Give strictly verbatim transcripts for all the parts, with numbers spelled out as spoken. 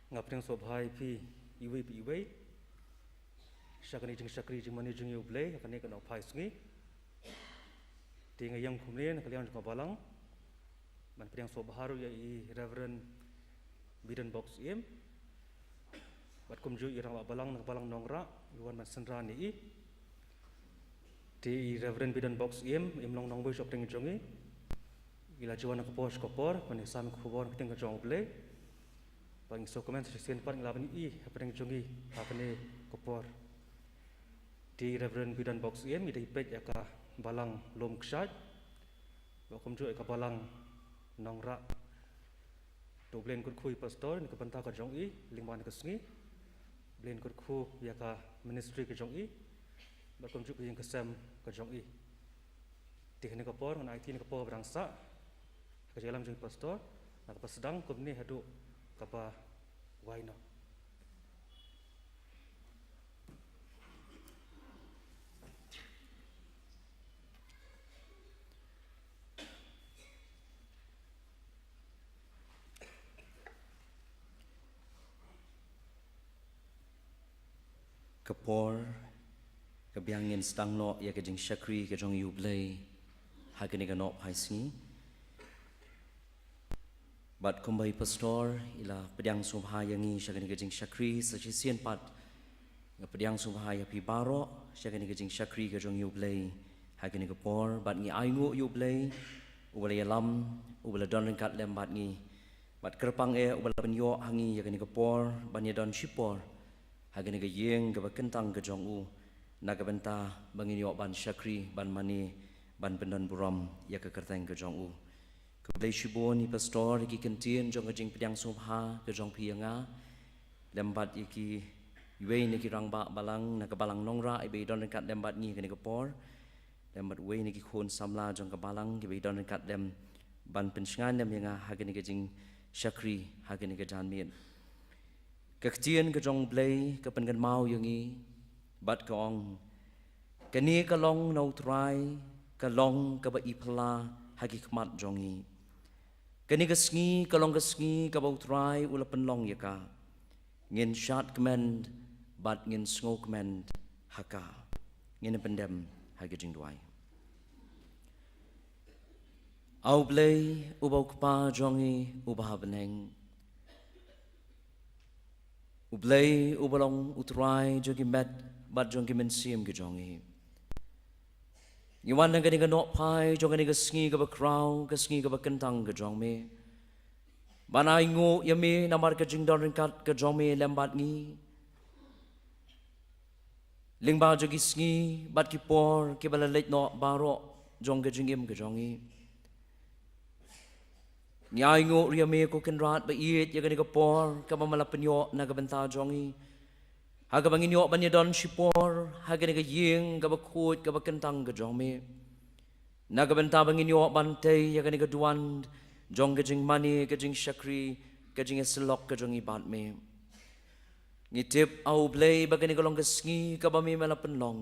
Nga pdiang sngewbha ïa phi iwei pa iwei sha kane ka jingshakri jingmane jong U Blei ha kane ka nohphai sngi. Te nga ïeng kumne na ka liang jong ka balang ban pdiang sngewbha ruh ïa i Reverend Bidon Box Im, bad kumjuh i rangbah balang na ka balang Nongrah i wan ban synran ïa i. Te i Reverend Bidon Box Im im long nongbei sha pdeng jong i. I la ju wan na ka por sha ka por ban ïasam ïa ka khubor ka ktien ka jong U Blei. Bad ngi sngewkmen sa shisien pat ngi lah ban ïohi ha pdeng jong i ha kane ka por. Te i Reverend Bidon Box Im i dei peit ïa ka balang Lum Kshaid, bad kumjuh ïa ka balang Nongrah. To U Blei un kyrkhu ïa i pastor na ka bynta ka jong i lyngba kane ka sngi. U Blei un kyrkhu ïa ka ministry ka jong i bad kumjuh ka ïing ka sem ka jong i. Te ha kane ka por ngan aiti na ka por ba dang sah ha ka jingïalam jong i pastor na kaba sdang kumne haduh kaba wai noh. Ka por ka biang ngin sdang noh ïa ka jingshakri ka jong U Blei ha kane ka nohphai sngi. Bad kumba i pastor i la pdiang sngewbha ïa ngi sha kane ka jingshakri, sa shisien pat nga pdiang sngewbha ïa phi baroh sha kane ka jingshakri ka jong U Blei ha kane ka por. Bad ngi ainguh ïa U Blei uba la ïalam, uba la don ryngkat lem bad ngi. Bad kyrpang eh uba la pynïoh ha ngi ïa kane ka por ban ïadon shipor ha kane ka ïing kaba kyntang ka jong u, na ka bynta ba ngin ïoh ban shakri, ban mane, ban pyndon burom ïa ka kyrteng ka jong u. Khublei shibun i pastor ïa ki kyntien jong ka jingpdiang sngewbha ka jong phi ïa nga, lem bad ïa kiwei na ki rangbah balang na ka balang Nongrah iba i don ryngkat lem bad ngi ha kane ka por, lem bad uwei na ki khun samla jong ka balang kiba i don ryngkat lem ban pynshngaiñ lem ïa nga ha kane ka jingshakri ha kane ka janmiet. Ka ktien ka jong U Blei ka pynkynmaw ïa ngi bad ka ong, kane ka long na U Trai, ka long kaba i phylla ha ki khmat jong ngi. Kane ka sngi ka long ka sngi kaba U Trai u la pynlong ïa ka. Ngin shad kmen bad ngin sngewkmen ha ka. Ngin pyndem ha ka jingduwai. A U Blei uba U Kpa jong ngi uba ha bneng, U Blei uba long U Trai jong ki met bad jong ki mynsiem ki jong ngi. Ngi wan ha kane ka nohphai jong kane ka sngi kaba khraw, ka sngi kaba kyntang ka jong me, ban ainguh ïa me namar ka jingdon ryngkat ka jong me lem bad ngi lyngba jong ki sngi bad ki por kiba la leit noh baroh jong ka jingim ka jong ngi. Ngi ainguh ruh ïa me ko Kynrad ba ïeit ïa kane ka por kaba me la pynïoh na ka bynta jong ngi, ha kaba ngin ïoh ban ïadon shipor ha kane ka ïing kaba khuid kaba kyntang ka jong me, na ka bynta ba ngin ïoh ban tei ïa kane ka duwan jong ka jingmane, ka jingshakri, ka jingïasyllok ka jong ngi bad me. Ngi tip, A U Blei, ba kane ka long ka sngi kaba me me la pynlong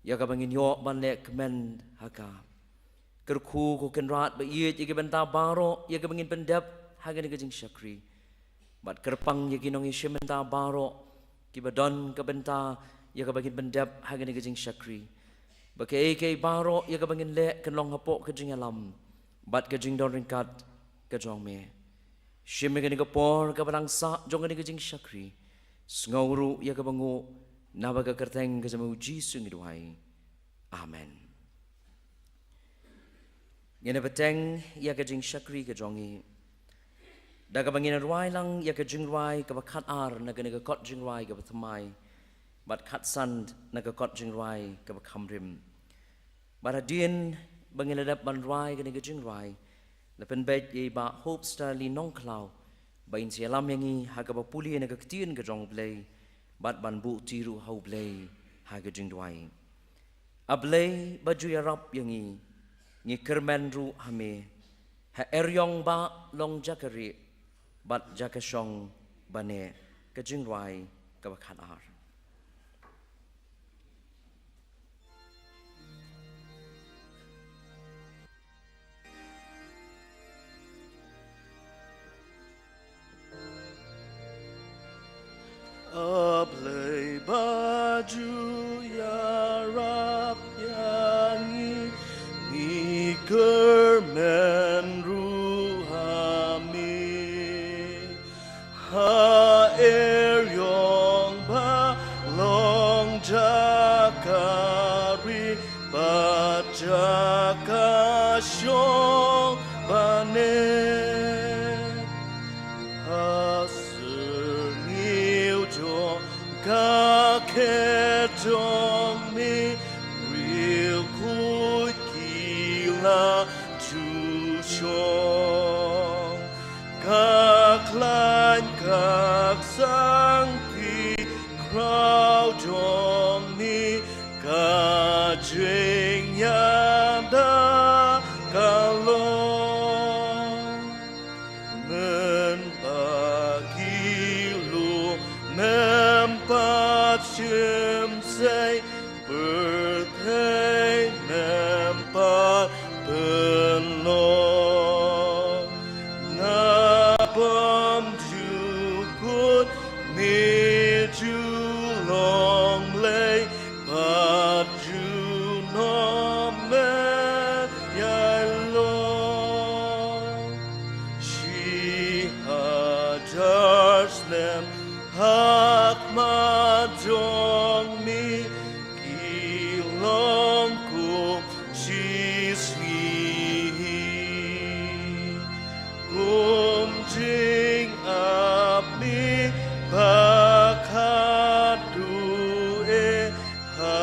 ïa kaba ngin ïoh ban leh kmen ha ka. Kyrkhu ko Kynrad ba ïeit ïa ki bynta baroh ïa kaba ngin pyndep ha kane ka jingshakri. Bad kyrpang ïa ki nongïashim bynta baroh kiba don ka bynta ïa kaba ngin pyndep ha kane ka jingshakri. Ba kaei kaei baroh ïa kaba ngin leh kan long hapoh ka jingïalam bad ka jingdon ryngkat ka jong me. Shim ïa kane ka por kaba dang sah jong kane ka jingshakri. Sngew ruh ïa kaba nguh, naba ka kyrteng ka jong me U Jisu ngi duwai. Amen. Ngin ïa bteng ïa ka jingshakri ka jong ngi da kaba ngin rwai lang ïa ka jingrwai kaba khatar na kane ka kot jingrwai kaba thymmai, bad khatsan na ka kot jingrwai kaba khamrim. Bad hadien ba ngin ïa dep ban rwai kane ka jingrwai, la pynbeit ïa i Bah Hope Starley Nongkhlaw ba in sa ïalam ïa ngi ha kaba pule na ka ktien ka jong U Blei bad ban buhti ruh ha U Blei ha ka jingduwai. A Blei ba ju ïarap ïa ngi, ngi kyrmen ruh ha me, ha eriong ba long jaka rieh bad jaka shong ba neh. Ka jingrwai kaba khatar. men ruh ha mi. Ha eriong ba long jaka ri bad jaka shong ba ne. Ha syrngiew jong ka khet jong mi, riewkhuid ki la ju shong. Ka khlaiñ ka ksang ki khraw jong mi, ka jingïada ka long. Mynba ki lum mem pat shim sei, pyrthei mem pat pynlong. Nga bym ju kut, mi ju long Blei, bad junom men ïailong. Shi hajar snem ha khmat jong mi, ki long kum shi sngi. Kum jingap mi ba khatduh, e, ha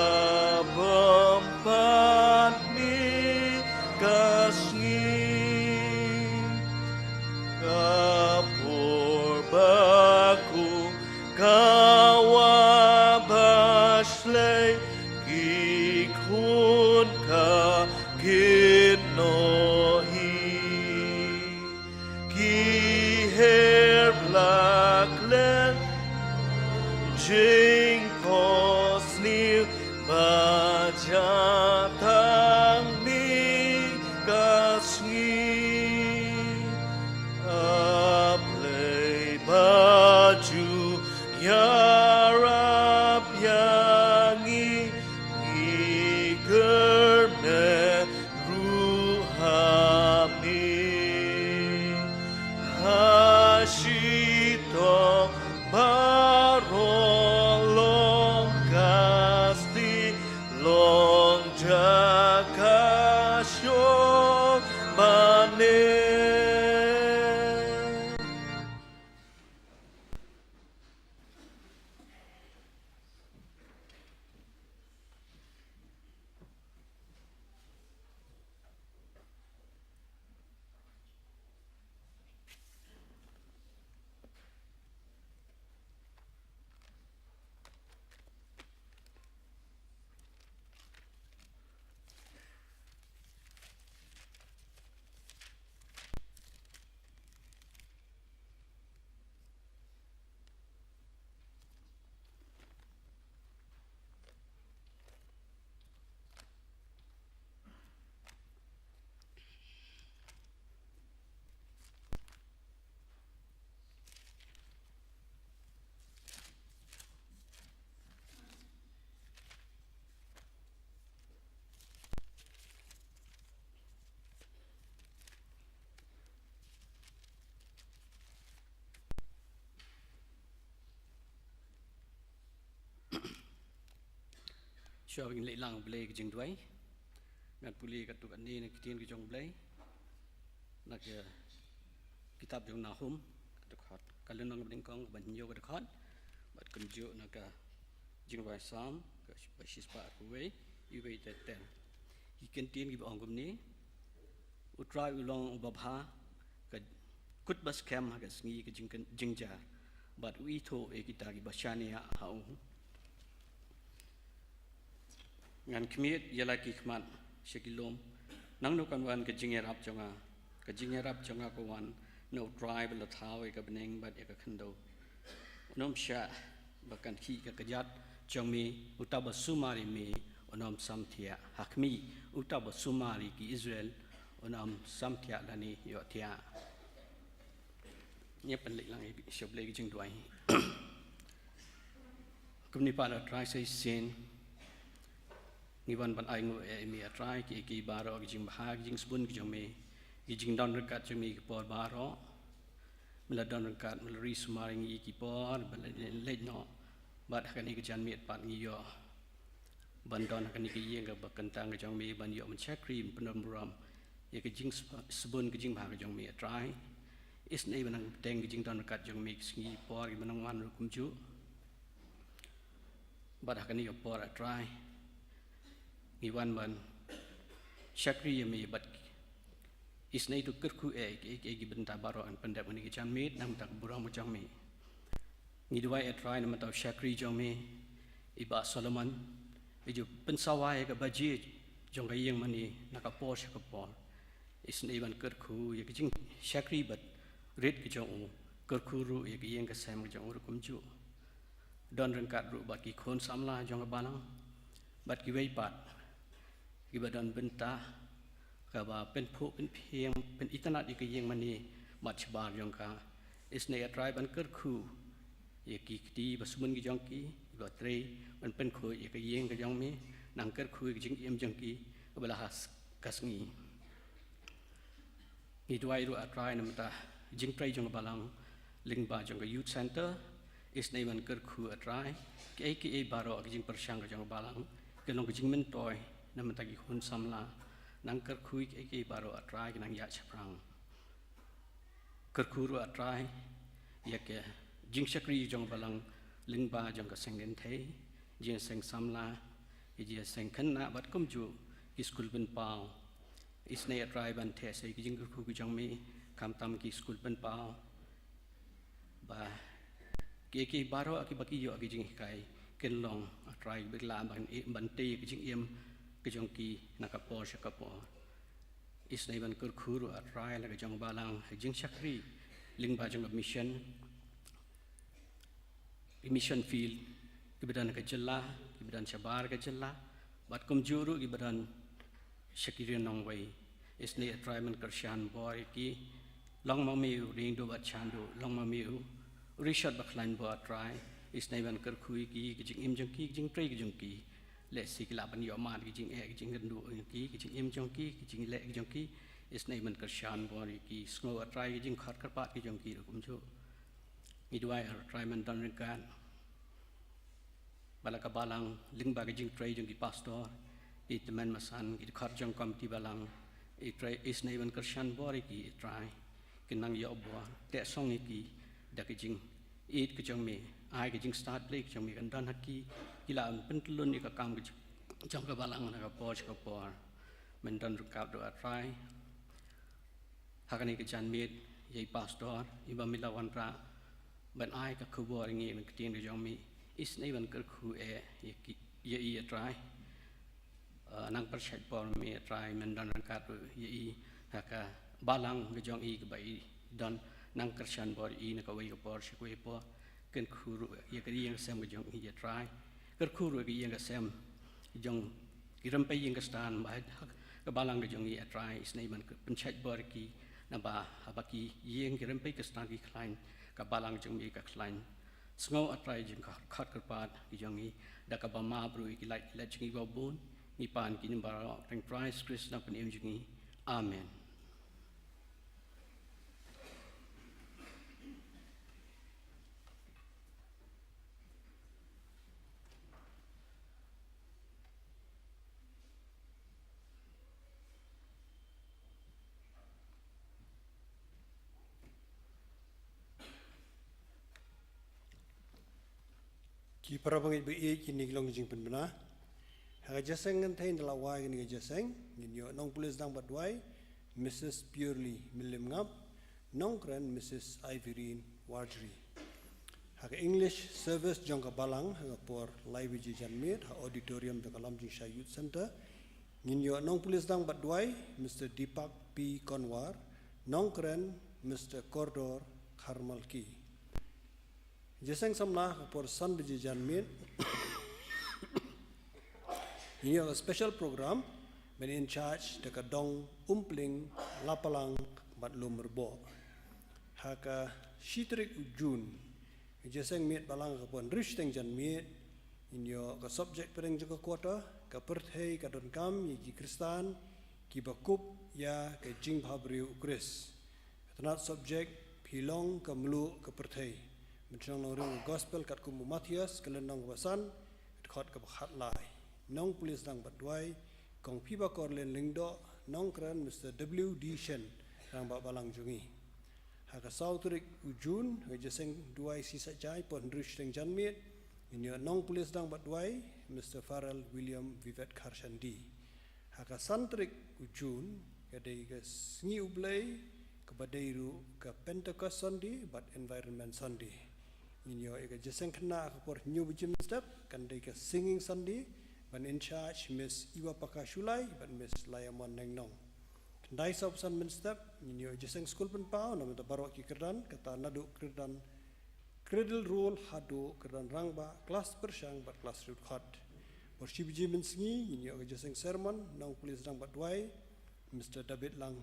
bym pat mih ka sngi. Ka por ba kum ka wah ba shlei, ki khun ka kynnoh hi. Ki her la klet jingphohsniew, sniew ba jia tang mih ka sngi. A Blei ba ju ïarap ïa ngi, ngi kyrmen ruh ha mi. Ha shitom baroh long kasti, long jaka shong ba ne. Shuwa ba ngin leit lang U Blei ka jingduwai, ngan pule katto katne na ki ktien ka jong U Blei na ka kitab jong Nahum, ka dkhot, ka lynnong ba nyngkong, kaba hynñiew ka dkhot, bad kumjuh na ka Jingrwai Salm kaba shispah arphew wei, iwei ter ter. Ki kyntien kiba ong kumne: U Trai u long uba bha, ka kut ba skhem ha ka sngi ka jing, jingjia, bad u ithuh ïa kita kiba shaniah ha u. Ngan khmied ïa la ki khmat sha ki lum, nangno kan wan ka jingïarap jong nga? Ka jingïarap jong nga ka wan na U Trai ba la thaw ïa ka bneng bad ïa ka khyndew. Un ym shah ba kan khih ka kjat jong me, uta ba sumar ïa me un ym samthiah. Ha khmih, uta ba sumar ïa ki Israel un ym samthiah lane ïohthiah. Ngin ïa pynleit lang ïa sha U Blei ka jingduwai. Kumne pat, A Trai, sa shisien ngi wan ban ainguh ïa me, A Trai, ki, ki baroh ki jingbha, ki jingsbun ki jong me. Ki jingdon ryngkat jong me ki por baroh. Me la don ryngkat, me la ri sumar ïa ngi ki por ba la leit noh. Bad ha kane ka janmiet pat ngi ïoh ban don ha kane ka ïing kaba kyntang ka jong me, ban ïoh ban shakri, ban pyndonkam ïa ka jingsbun ka jingbha ka jong me, A Trai. Isynei ban nang bteng ka jingdon ryngkat jong me ki sngi por kiba nang wan ruh kumjuh. Bad ha kane ka por, A Trai, ngi wan ban shakri ïa me bad isynei to kyrkhu ïa ki, ïa ki, ïa ki bynta baroh ban pyndep ha kane ka janmiet na ka bynta ka burom ka jong me. Ngi duwai, A Trai, na ka bynta u shakri jong me, i Bah Solomon, i ju pynsawa ïa ka baje jong ka ïing mane na ka por sha ka por. Isynei ban kyrkhu ïa ka jingshakri bad rit ka jong u, kyrkhu ruh ïa ka ïing ka sem ka jong u ruh kumjuh. Don ryngkat ruh bad ki khun samla jong ka balang bad kiwei pat kiba don bynta kaba pynphuh pynphieng pynitynnad ïa ka ïing mane bad shabar jong ka. Isynei, A Trai, ban kyrkhu ïa ki kti ba symon ki jong ki, kiba trei ban pynkhuid ïa ka ïing ka jong me, nang kyrkhu ïa ka jingim jong ki kaba la ha ka sngi. Ngi duwai ruh, A Trai, na ka bynta jingtrei jong ka balang lyngba jong ka Youth Center. Isynei ban kyrkhu, A Trai, kiei kiei baroh ki jingpyrshang ka jong ka balang, ka long ka jingmyntoi na ka bynta ki khun samla. Nang kyrkhu ïa kiei kiei baroh, A Trai, ki nang ïaid shaphrang. Kyrkhu ruh, A Trai, ïa ka jingshakri jong ka balang lyngba jong ka seng kynthei, jingseng samla, ki jingseng khynnah bad kumjuh ki skul pynpaw. Isynei, A Trai, ban theh sa ïa ki jingkyrkhu ki jong me, khamtam ki skul pynpaw, ba kiei kiei baroh kiba ki ïoh ki jinghikai kin long, A Trai, ba ki lah ban, ban tei ïa ka jingim ka jong ki na ka por sha ka por. Isynei ban kyrkhu ruh, A Trai, la ka jong ka balang ha jingshakri lyngba jong ka mission, mission field, kiba don ha ka jylla, kiba don shabar ka jylla, bad kumjuh ruh kiba don sha ki ri nongwei. Isynei, A Trai, ban kyrshan bor ïa ki. Long ma me u riewduh bad shanduh, long ma me u rishot ba khlaiñ bor, A Trai. Isynei ban kyrkhu ïa ki, ka jingim jong ki, ka jingtrei ka jong ki. Lehse ki lah ban ïoh mad ki jingeh, ki jingkynduh jong ki, ki jingim jong ki, ki jingleh ki jong ki. Isynei ban kyrshan bor ïa ki, sngew, A Trai, ki jingkhot kyrpad ki jong ki ruh kumjuh. Ngi duwai, A Trai, ban don ryngkat bad la ka balang lyngba ka jingtrei jong ki pastor, ki tymmen basan, ki dkhot jong ka komiti balang. A Trai, isynei ban kyrshan bor ïa ki, A Trai, kin nang ïoh bor, teh song ïa ki da ka jingïeit ka jong me, ai ka jingstad Blei ka jong me kan don ha ki, ki lah ban pyntyllun ïa ka kam ka jong, jong ka balang na ka por sha ka por. Men don ryngkat ruh, A Trai, ha kane ka janmiet, ïa i pastor iba me la wanrah ban ai ka khubor ïa ngi na ka ktien ka jong me. Isynei ban kyrkhu eh ïa ki, ïa i, A Trai. Ah, nang pyrshah bor me, A Trai, men don ryngkat ruh ïa i ha ka balang ka jong i kaba i don, nang kyrshan bor ïa i na kawei ka por sha kawei ka por. Kyrkhu ruh ïa ka ïing ka sem ka jong i, A Trai. Kyrkhu ruh ïa ka ïing ka sem jong ki rympei ïing ka stan, ba ha ka balang ka jong i, A Trai, isynei ban pynshait bor ïa ki, naba haba ki ïing ki rympei ka stan ki khlaiñ, ka balang jong i ka khlaiñ. Sngew, A Trai, jingkhot kyrpad ki jong i, da kaba map ruh ïa ki lait, lait jong i babun. Ngi pan kine baroh ha u kyrteng Khrist Khrist, nongpynim jong i. Amen. Ki para bangeit ba ïeit, kine ki long ki jingpynbna. Ha ka jingïaseng kynthei ynda la wai kane ka jingïaseng, ngin ïoh nongpule sdang bad duwai, Missus Purely Mylliemngap, nongkren Missus Iverine Warjri. Ha ka English service jong ka balang ha ka por lai baje janmiet ha auditorium jong ka Lamjingshai Youth Centre, ngin ïoh nongpule sdang bad duwai, Mister Deepak P Konwar, nongkren Mister Kordor Kharmalki. Jingïaseng samla ha ka por san baje janmiet, ngin ïoh ka special program, men in charge da ka dong Umpling, Lapalang bad Lumrboh. Ha ka shi tarik u June, jingïaseng miet balang ha ka por hynriew shiteng janmiet, ngin ïoh ka subject pdeng jong ka quarter, ka pyrthei ka donkam ïa ki Khristan, Kiba kup ïa ka jingbhabriew u Khrist. Ka tnat subject, Phi long ka mluh ka pyrthei. Mynsiem nongrim ka gospel katkum u Mathaios, ka lynnong kaba san, dkhot kaba khatlai. Nongpule sdang bad duwai, Kong Phibakorlian Lyngdoh, nongkren Mister W D Shen, rangbah balang jong ngi. Ha ka saw tarik u Jun, ha ka jingïaseng duwai sngi Saitjaiñ por hynriew shiteng janmiet, ngin ïoh nongpule sdang bad duwai, Mister Farrell William Vivet Kharshandi. Ha ka san tarik u Jun, ka dei ka sngi U Blei, kaba dei ruh ka Pentecost Sunday bad Environment Sunday. Ngin ïoh ïa ka jingïaseng khynnah ha ka por hynñiew baje mynstep, kan dei ka Singing Sunday, ban in charge Miss Iwa Paka Shulai bad Miss Laiamon Nengnong. Khyndai saw phew san mynstep, ngin ïoh jingïaseng skul pynpaw namar baroh ki kyrdan, kata naduh kyrdan cradle roll haduh kyrdan rangbah, klas pyrshang bad klas riewdkhot. Por shi baje mynsngi, ngin ïoh ka jingïaseng sermon, nongpule sdang bad duwai, Mister David Lang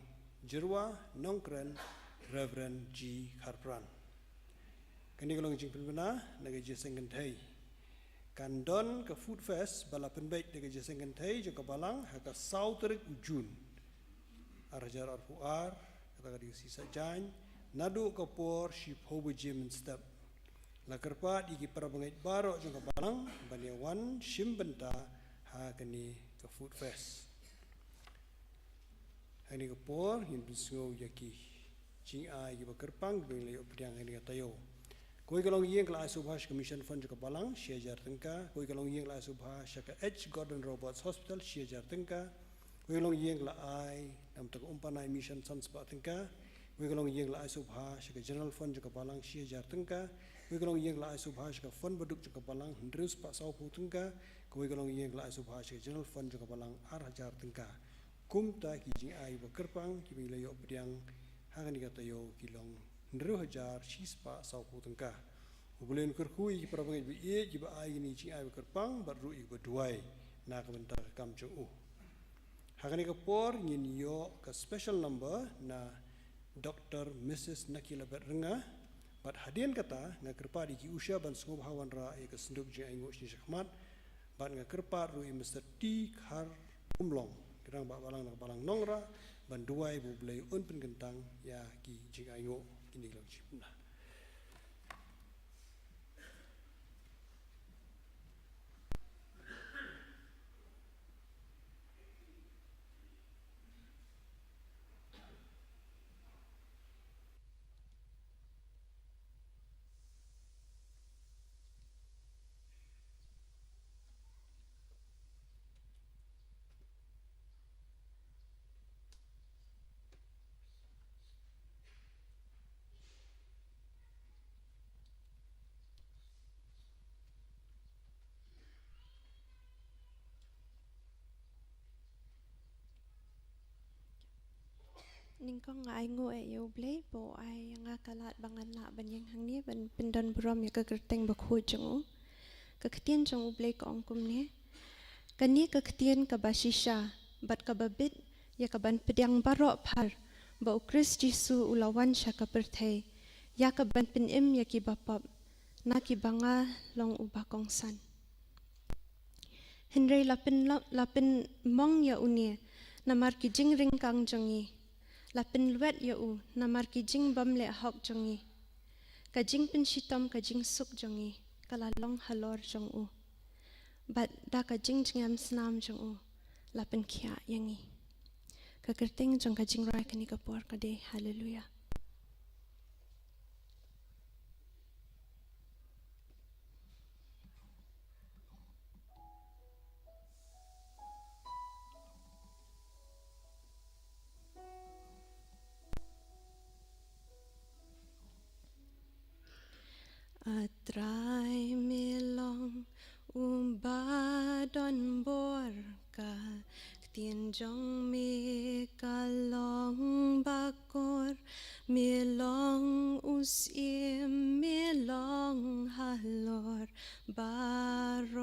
Jyrwa, nongkren, Reverend G Kharpran. Kane ka long jingpynbna na ka jingïaseng kynthei. Kan don ka Food Fest ba la pynbeit da ka jingïaseng kynthei jong ka balang ha ka saw tarik u Jun, ar hajar arphew ar, kata ka dei ka sngi Saitjaiñ, naduh ka por shiphew baje mynstep. La kyrpad ïa ki parabangeit baroh jong ka balang ban ïa wan shim bynta ha kane ka Food Fest. Ha kane ka por, ngin pynsngew ïa ki jingai kiba kyrpang, kiba la ïoh pdiang ha kane ka taïew. Kawei ka longïing ka la ai sngewbha sha ka Mission Fund jong ka balang, shi hajar tyngka. Kawei ka longïing ka la ai sngewbha sha ka H Gordon Roberts Hospital, shi hajar tyngka. Kawei ka longïing ka la ai, namar ka Umpanai Mission, san spah tyngka. Kawei ka longïing ka la ai sngewbha sha ka General Fund jong ka balang, shi hajar tyngka. Kawei ka longïing ka la ai sngewbha sha ka Fund Baduk jong ka balang, hynriew spah sawphew tyngka. Kawei ka longïing ka la ai sngewbha sha ka General Fund jong ka balang, ar hajar tyngka. Kumta ki jingai ba kyrpang kiba ngi la ïoh pdiang ha kane ka taïew ki long hynriew hajar shi spah sawphew tyngka. U Blei un kyrkhu ïa ki parabangeit ba ïeit kiba ai kine ki jingai ba kyrpang bad ruh ïa kiba duwai na ka bynta ka kam jong u. Ha kane ka por ngin ïoh ka special number na Doctor Missus Nakilabet Rynga, bad hadien kata nga kyrpad ïa ki usher ban sngewbha wanrah ïa ka synduk jingainguh sha khmat, bad nga kyrpad ruh ïa Mister T Kharumlong, ki rangbah balang na ka balang Nongrah, ban duwai ba U Blei un pynkyntang ïa ki jingainguh. Kine ki long ki jingpynbna. Nyngkong nga ainguh ïa U Blei ba u ai ïa nga ka lad ba ngan lah ban ïeng hangne ban pyndon burom ïa ka kyrteng bakhuid jong u. Ka ktien jong U Blei ka ong kumne: Kane ka ktien kaba shisha bad kaba bit ïa kaban pdiang baroh phar ba U Khrist Jisu u la wan sha ka pyrthei ïa kaban pynim ïa ki bapop, na kiba nga long uba kongsan. Hynrei la pynlo-, la pynmong ïa une namar ki jingryngkang jong ngi, la pynlwet ïa u namar ki jingbymleh hok jong ngi. Ka jingpynshitom ka jingsuk jong ngi ka la long halor jong u, bad da ka jingjngem snam jong u la pynkhiah ïa ngi. Ka kyrteng jong ka jingrwai kane ka por ka dei Haleluia. A Trai me long uba don bor, ka ktien jong me ka long bakor, me long u Syiem, me long halor baroh.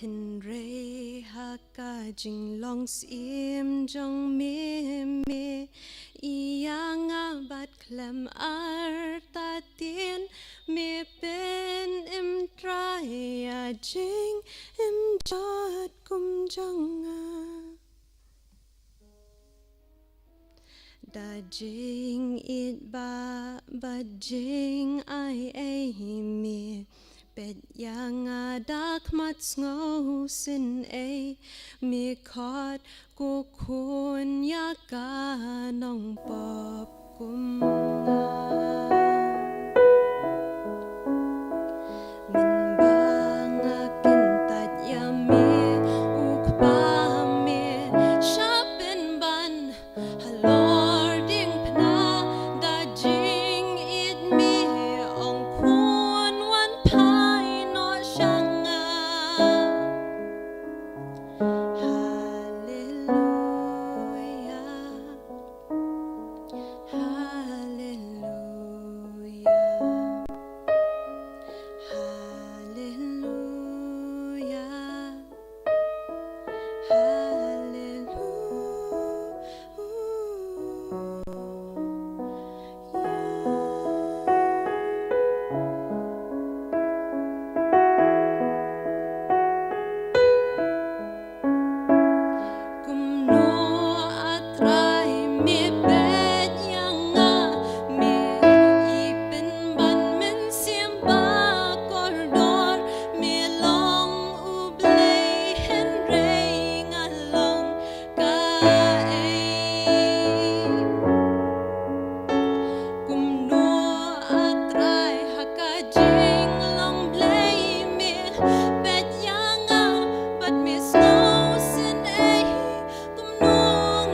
Hynrei ha Ka jinglong syiem jong me, me ïa nga bad khlem artatien, me pynim Trai ïa jingim jot kum jong nga. Da jingïeit bad jingaiei me peit ïa nga da khmat sngewsynei, me khot ko khun ïa ka nongpop kum nga. Mynba nga kyntait ïa me, u Kpa, me shah pynban halor diengphna. Da jingïeit me ong, khun, wan phai noh sha nga. Haleluia. Haleluia. Haleluia. Haleluia. Kumno, A Trai, me peit ïa nga, me i pynban mynsiem ba kordor, me long U Blei hynrei nga long kaei. Kumno, A Trai, ha ka jinglong Blei me peit ïa nga bad me sngewsynei. Kumno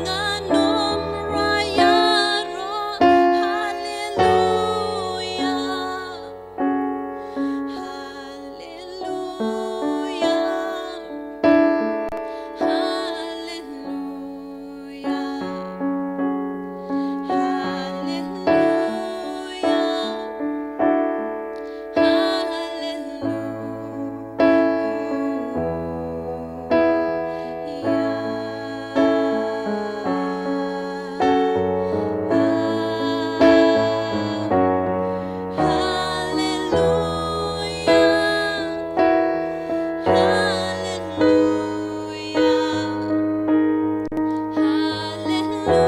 ngan ym rah ïaroh. Haleluia. Haleluia. Haleluia. Haleluia. Haleluia. Haleluia, haleluia, haleluia,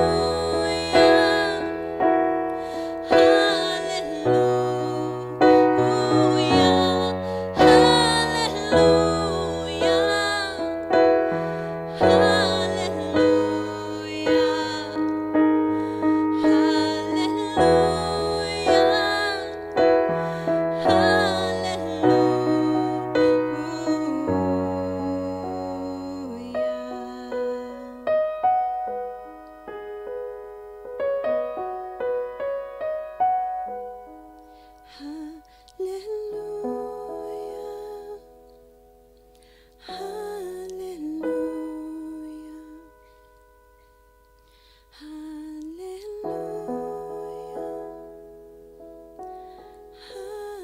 haleluia, haleluia. Haleluia. Haleluia. Haleluia.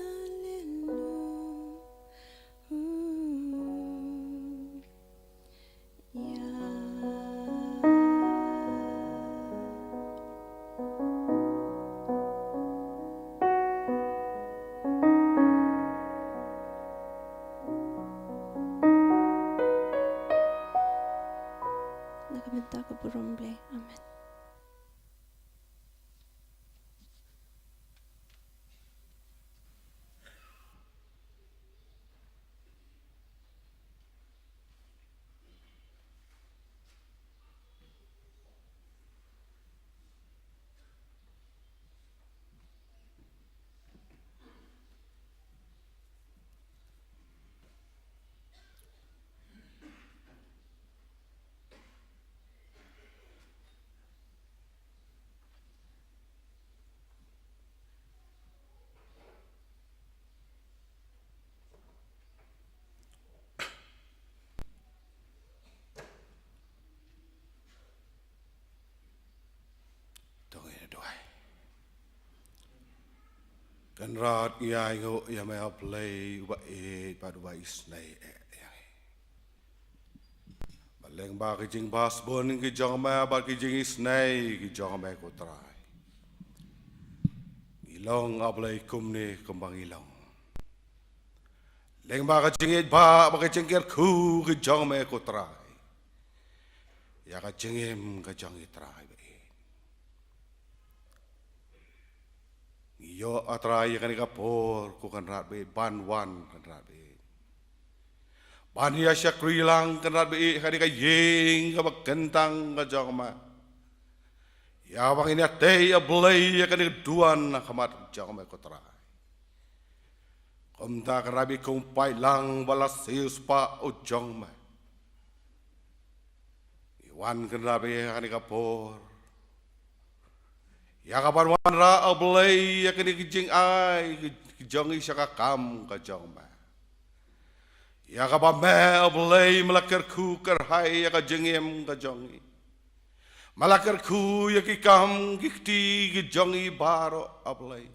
Haleluia. Na ka bynta ka burom Blei. Amen. To ngin ïa duwai. Kynrad, ngi ainguh ïa me, A Blei uba ïeit bad uba isynei eh ïa ngi. Lyngba ki jingbha sbun ki jong me bad ki jingisynei ki jong me ko Trai, ngi long, A Blei, kumne kumba ngi long. Lyngba ka jingïeit bad ka jingkyrkhu ki jong me ko Trai, ïa ka jingim ka jong ngi Trai ba ïeit. Ngi ïoh, A Trai, ïa kane ka por ko Kynrad ba ïeit ban wan, Kynrad ba ïeit, ban ïa shakri lang, Kynrad ba ïeit, ha kane ka ïing kaba kyntang ka jong me. Ïa ba ngin ïa tei, A Blei, ïa kane ka duwan ha khmat jong me ko Trai. Kumta Kynrad ba ïeit, kum u paidlang ba la siewspah u jong me, ngi wan, Kynrad ba ïeit, ha kane ka por ïa kaban wanrah, A Blei, ïa kane ka jingai ka jong ngi sha ka kam ka jong me. Ïa kaba me, A Blei, me la kyrkhu kyrhai ïa ka jingim ka jong ngi. Me la kyrkhu ïa ki kam ki kti ki jong ngi baroh, A Blei.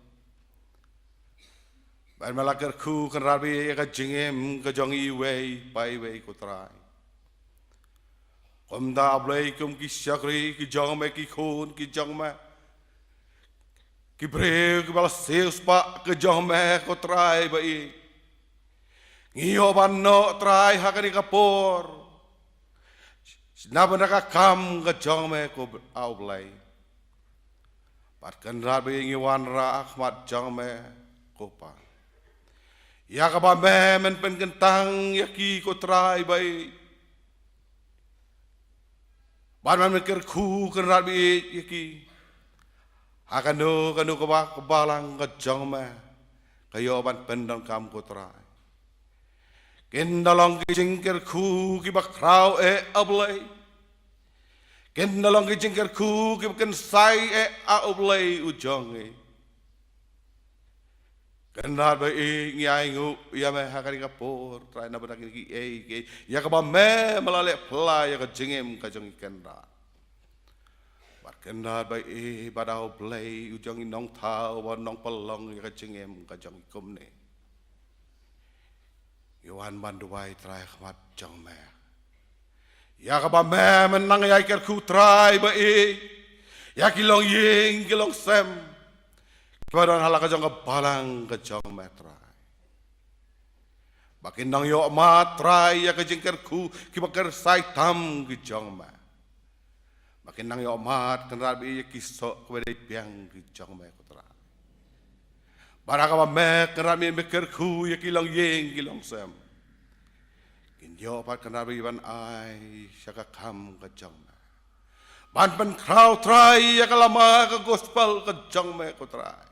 Bad me la kyrkhu, Kynrad ba ïeit, ïa ka jingim ka jong ngi iwei pa iwei ko Trai. Kumta, A Blei, kum ki shakri ki jong me, ki khun ki jong me, ki briew kiba la siewspah ki jong me ko Trai ba ïeit, ngi ïoh ban noh, Trai, ha kane ka por na bynta ka kam ka jong me ko, A Blei. Bad Kynrad ba ïeit, ngi wanrah ha khmat jong me ko Pa, ïa kaba me men pynkyntang ïa ki ko Trai ba ïeit. Bad men kyrkhu, Kynrad ba ïeit, ïa ki ha kano kano kaba ka balang ka jong me ka ïoh ban pyndonkam ko Trai. Kin da long ki jingkyrkhu kiba khraw eh, A Blei. Kin da long ki jingkyrkhu kiba kynsai eh, A Blei u jong ngi. Kynrad ba ïeit, ngi ainguh ïa me ha kane ka por, Trai, na bynta kine kiei kiei ïa kaba me, me la leh pla ïa ka jingim ka jong ngi, Kynrad. Bad Kynrad ba ïeit, bad A Blei u jong ngi, nongthaw bad nongpynlong ïa ka jingim ka jong ngi kumne. Ngi wan ban duwai, Trai, ha khmat jong me ïa kaba me men nang ïai kyrkhu, Trai ba ïeit, ïa ki longïing ki longsem kiba don ha la ka jong ka balang ka jong me, Trai, ba kin nang ïoh mad, Trai, ïa ka jingkyrkhu kiba kyrsai tam ki jong me. Ba kin nang ïoh mad, Kynrad ba ïeit, ïa ki soh kiba dei biang ki jong me ko Trai. Bad ha kaba me, Kynrad ba ïeit, me kyrkhu ïa ki longïing ki longsem, kin ïoh pat, Kynrad ba ïeit, ban ai sha ka kam ka jong me, ban pynkhraw, Trai, ïa ka lama ka gospel ka jong me ko Trai,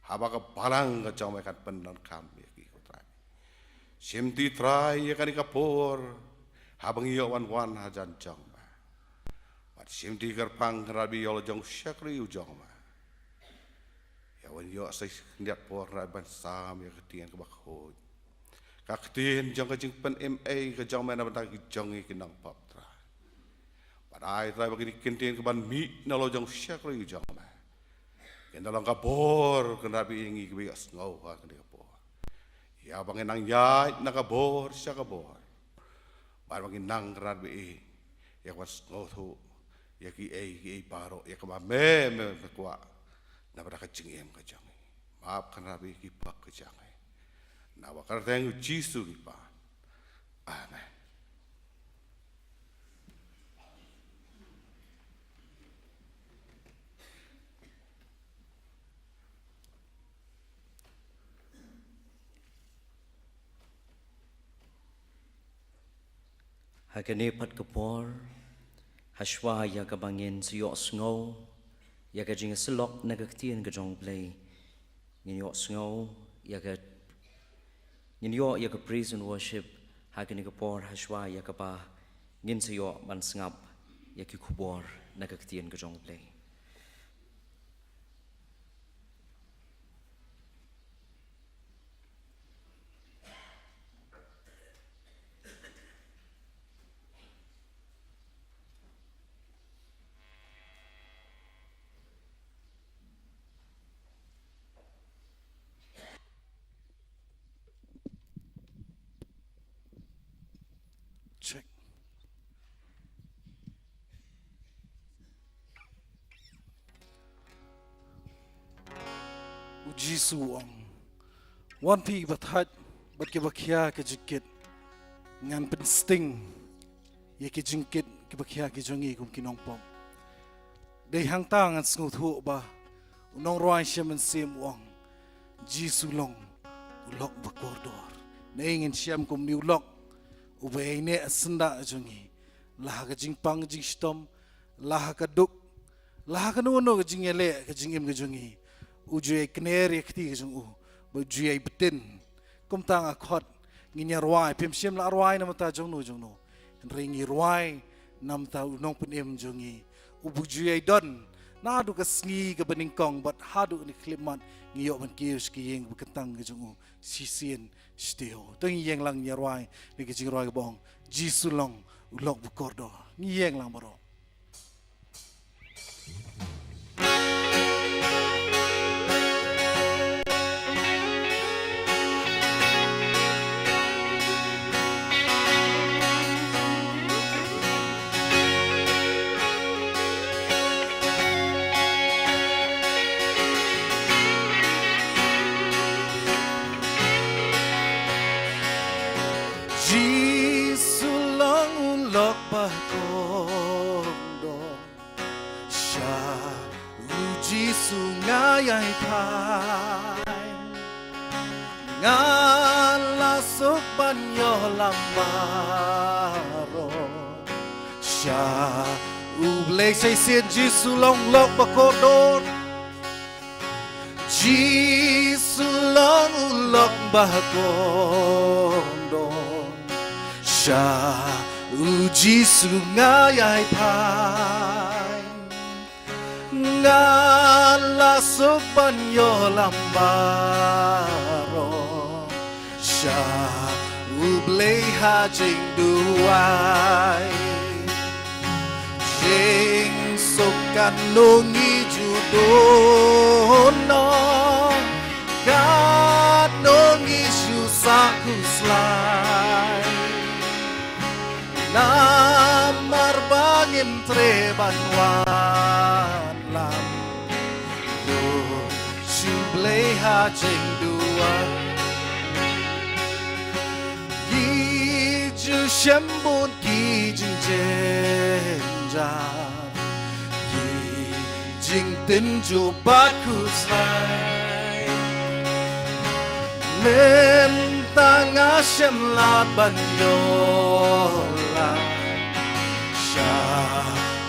haba ka balang ka jong me kan pyndonkam ïa ki ko Trai. Shimti, Trai, ïa kane ka por haba ngi ïoh wan wan hajan jong me. Bad shimti kyrpang, Kynrad ba ïeit, ïa la jong u shakri u jong me, ïa wan ïoh sa shi khyndiat por, Kynrad, ban sam ïa ka ktien kaba khuid, ka ktien jong ka jingpynim ei ka jong me na bynta ki jong ngi ki nongpop, Trai. Bad ai, Trai, ba kine ki ktien kiban mih na la jong u shakri u jong me kin da long ka bor, Kynrad ba ïeit, ïa ngi kiba ïohsngew ha kane ka por. Ïa ba ngin nang ïaid na ka bor sha ka bor, bad ba ngin nang, Kynrad ba ïeit, ïa kaban sngewthuh ïa kiei kiei baroh ïa kaba me, me, me kwah na bynta ka jingim ka jong ngi. Map, Kynrad ba ïeit, ïa ki pop ka jong ngi, na ka kyrteng U Jisu ngi pan. Amen. Ha kane pat ka por, hashwa ïa kaba ngin sa ïohsngew ïa ka jingïasyllok na ka ktien ka jong U Blei, ngin ïohsngew ïa ka, ngin ïoh ïa ka praise and worship ha kane ka por, hashwa ïa kaba ngin sa ïoh ban sngap ïa ki khubor na ka ktien ka jong U Blei. Check. Jisu u ong, wan phi kiba thait bad kiba khia ka jingkit, ngan pynsting ïa ki jingkit kiba khia ki jong ngi kum ki nongpop. Dei hangta ngan sngewthuh ba u nongrwai shem mynsiem u ong, Jisu long u lok ba kordor. Nangta ngin shem kum une u lok uba ïaineh syndah jong ngi, la ha ka jingpang jingshitom, la ha ka duk, la ha kano kano ka jingïaleh ka jingim ka jong ngi. U ju ïai kner ïa ka kti ka jong u, ba u ju ïai btin. Kumta nga khot, ngin ïa rwai, phim shym la rwai na bynta jong no jong no, hynrei ngi rwai na bynta u nongpynim jong ngi, uba u ju ïai don naduh ka sngi kaba nyngkong bad haduh kane ka khyllipmat ngi ïoh ban kiew sha ka ïing ba kyntang ka jong u shisien shatei. To ngin ïeng lang ïa rwai ïa ka jingrwai kaba ong, Jisu long u lok ba kordor. Ngin ïeng lang baroh. Jisu long u lok ba kordor. Sha u Jisu nga ïai phai. Nga la suk ban ïoh lam baroh. Sha U Blei. Shisien, Jisu long u lok ba kordor. Jisu long u lok ba kordor. Sha u Jisu nga ïai phai. Nga la suk ban ïoh lam baroh. Sha U Blei ha jingduwai. Jingsuk katno ngi ju don noh, katno ngi ju sah khuslai. Namar ba ngim treh ban wallam, to shu Blei ha jingduwai. Ngi ju shem bun ki jingjynjar, ki jingtynjuh bad khuslai. Mynta nga shem lad ban ïoh lam sha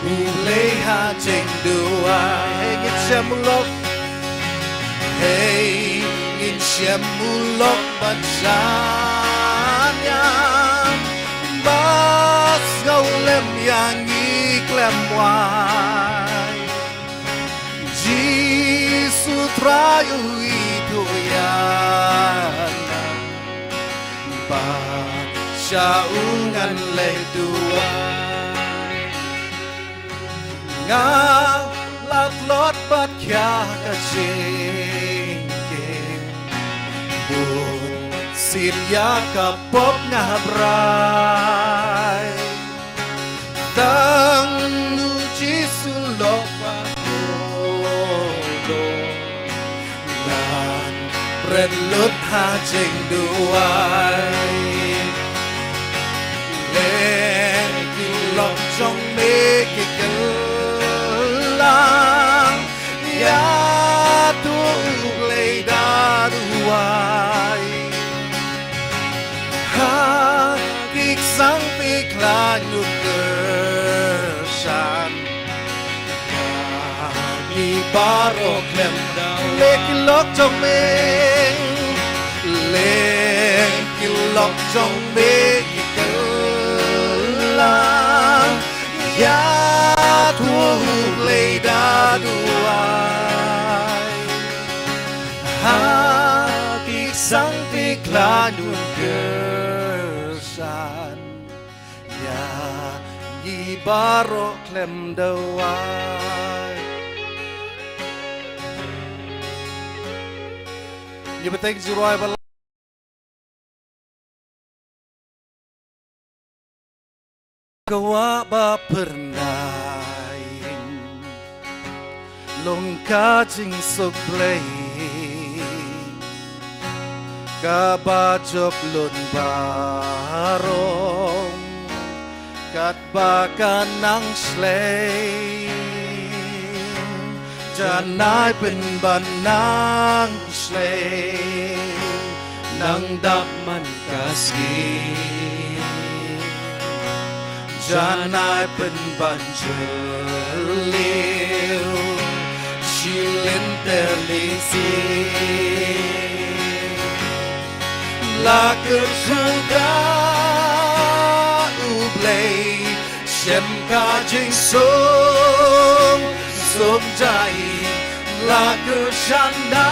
U Blei ha jingduwai. Hei ngin shem u lok, hei ngin shem u lok ban shaniah, ba sngewlem ïa ngi khlem wai. Jisu Trai u ithuh ïa nga, ba sha u ngan leit duwai. Nga la tlot bad khia ka jingkit, bun sien ïa ka pop nga brai. Tang u Jisu lok ba kordor, ngan pret lut ha jingduwai. Leh ki lok jong me ki kylla, ïathuh U Blei da duwai. Ha ki ksang phi khlaiñ nud kyrshan, ïa ngi baroh khlem dawa. Leh ki lok jong me, leh ki lok jong me ki kylla, ïathuh U Blei da duwai. Ha ki ksang phi khlaiñ nud kyrshan, ïa ngi baroh khlem dawa. Ngi bteng jingrwai ba la ka wah ba phyrnai, long ka jingsuk Blei. Kaba jop lun baroh katba ka nang shlei, janai pynban nang shlei, nang dap man ka sngi. Janai pynban jylliew shi lynter lynti. La kyrshan da U Blei shem ka jingsuk suk jai. La kyrshan da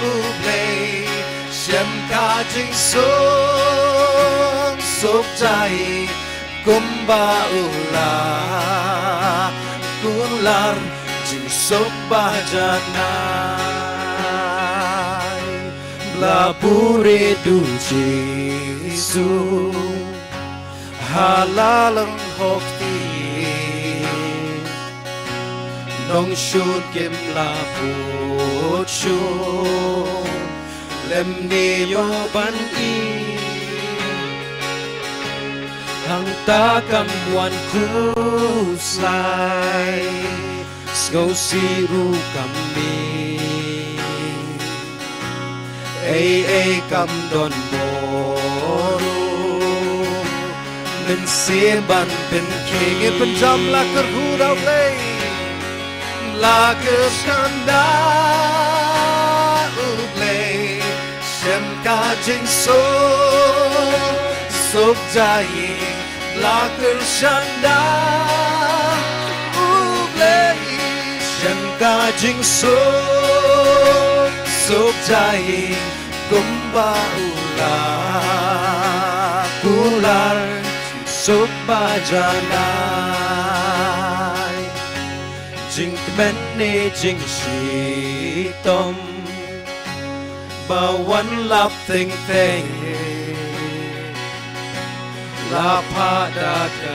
U Blei shem ka jingsuk suk jai. Kumba u la kular jingsuk ba janai. La buhrieh da U Jisu ha la lyngkhuh kti. Nongshun kim la bud shuh lymne ïoh ban ïeh. Hangta kam wan khuslai, sngewsih ruh kam mih. Ei ei kam don bor ruh, mynsiem ban pynkhih. Ngin pynjam. La kyrkhu da U Blei. La kyrshan da U Blei shem ka jingsuk suk jai. La kyrshan da U Blei shem ka jingsuk suk jai. Kumba u la kular jingsuk ba janai. Jingkmen ne jingshitom ba wan lap teng teng. La phah da ka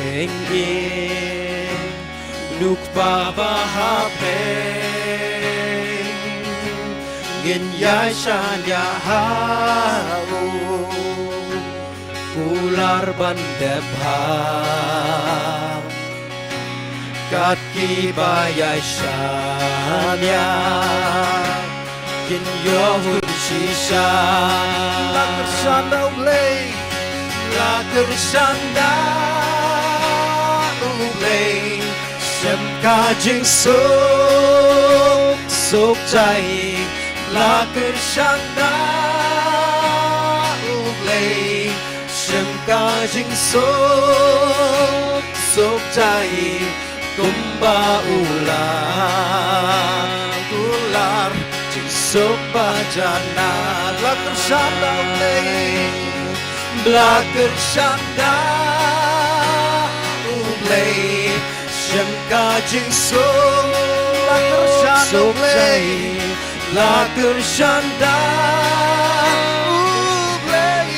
jingim, U Kpa ba ha pdeng. Ngin ïai shaniah ha u, kular ban dep bha. Kat kiba ïai shaniah kin ïoh hun shisha. La kyrshan da U Blei. La kyrshan da U Blei shem ka jingsuk suk jai. La kyrshan da U Blei shem ka jingsuk suk jai. Kumba u la kular jingsuk ba janai. La kyrshan da U Blei. La kyrshan da U Blei shem ka jingsuk. La kyrshan da U Blei. La kyrshan da U Blei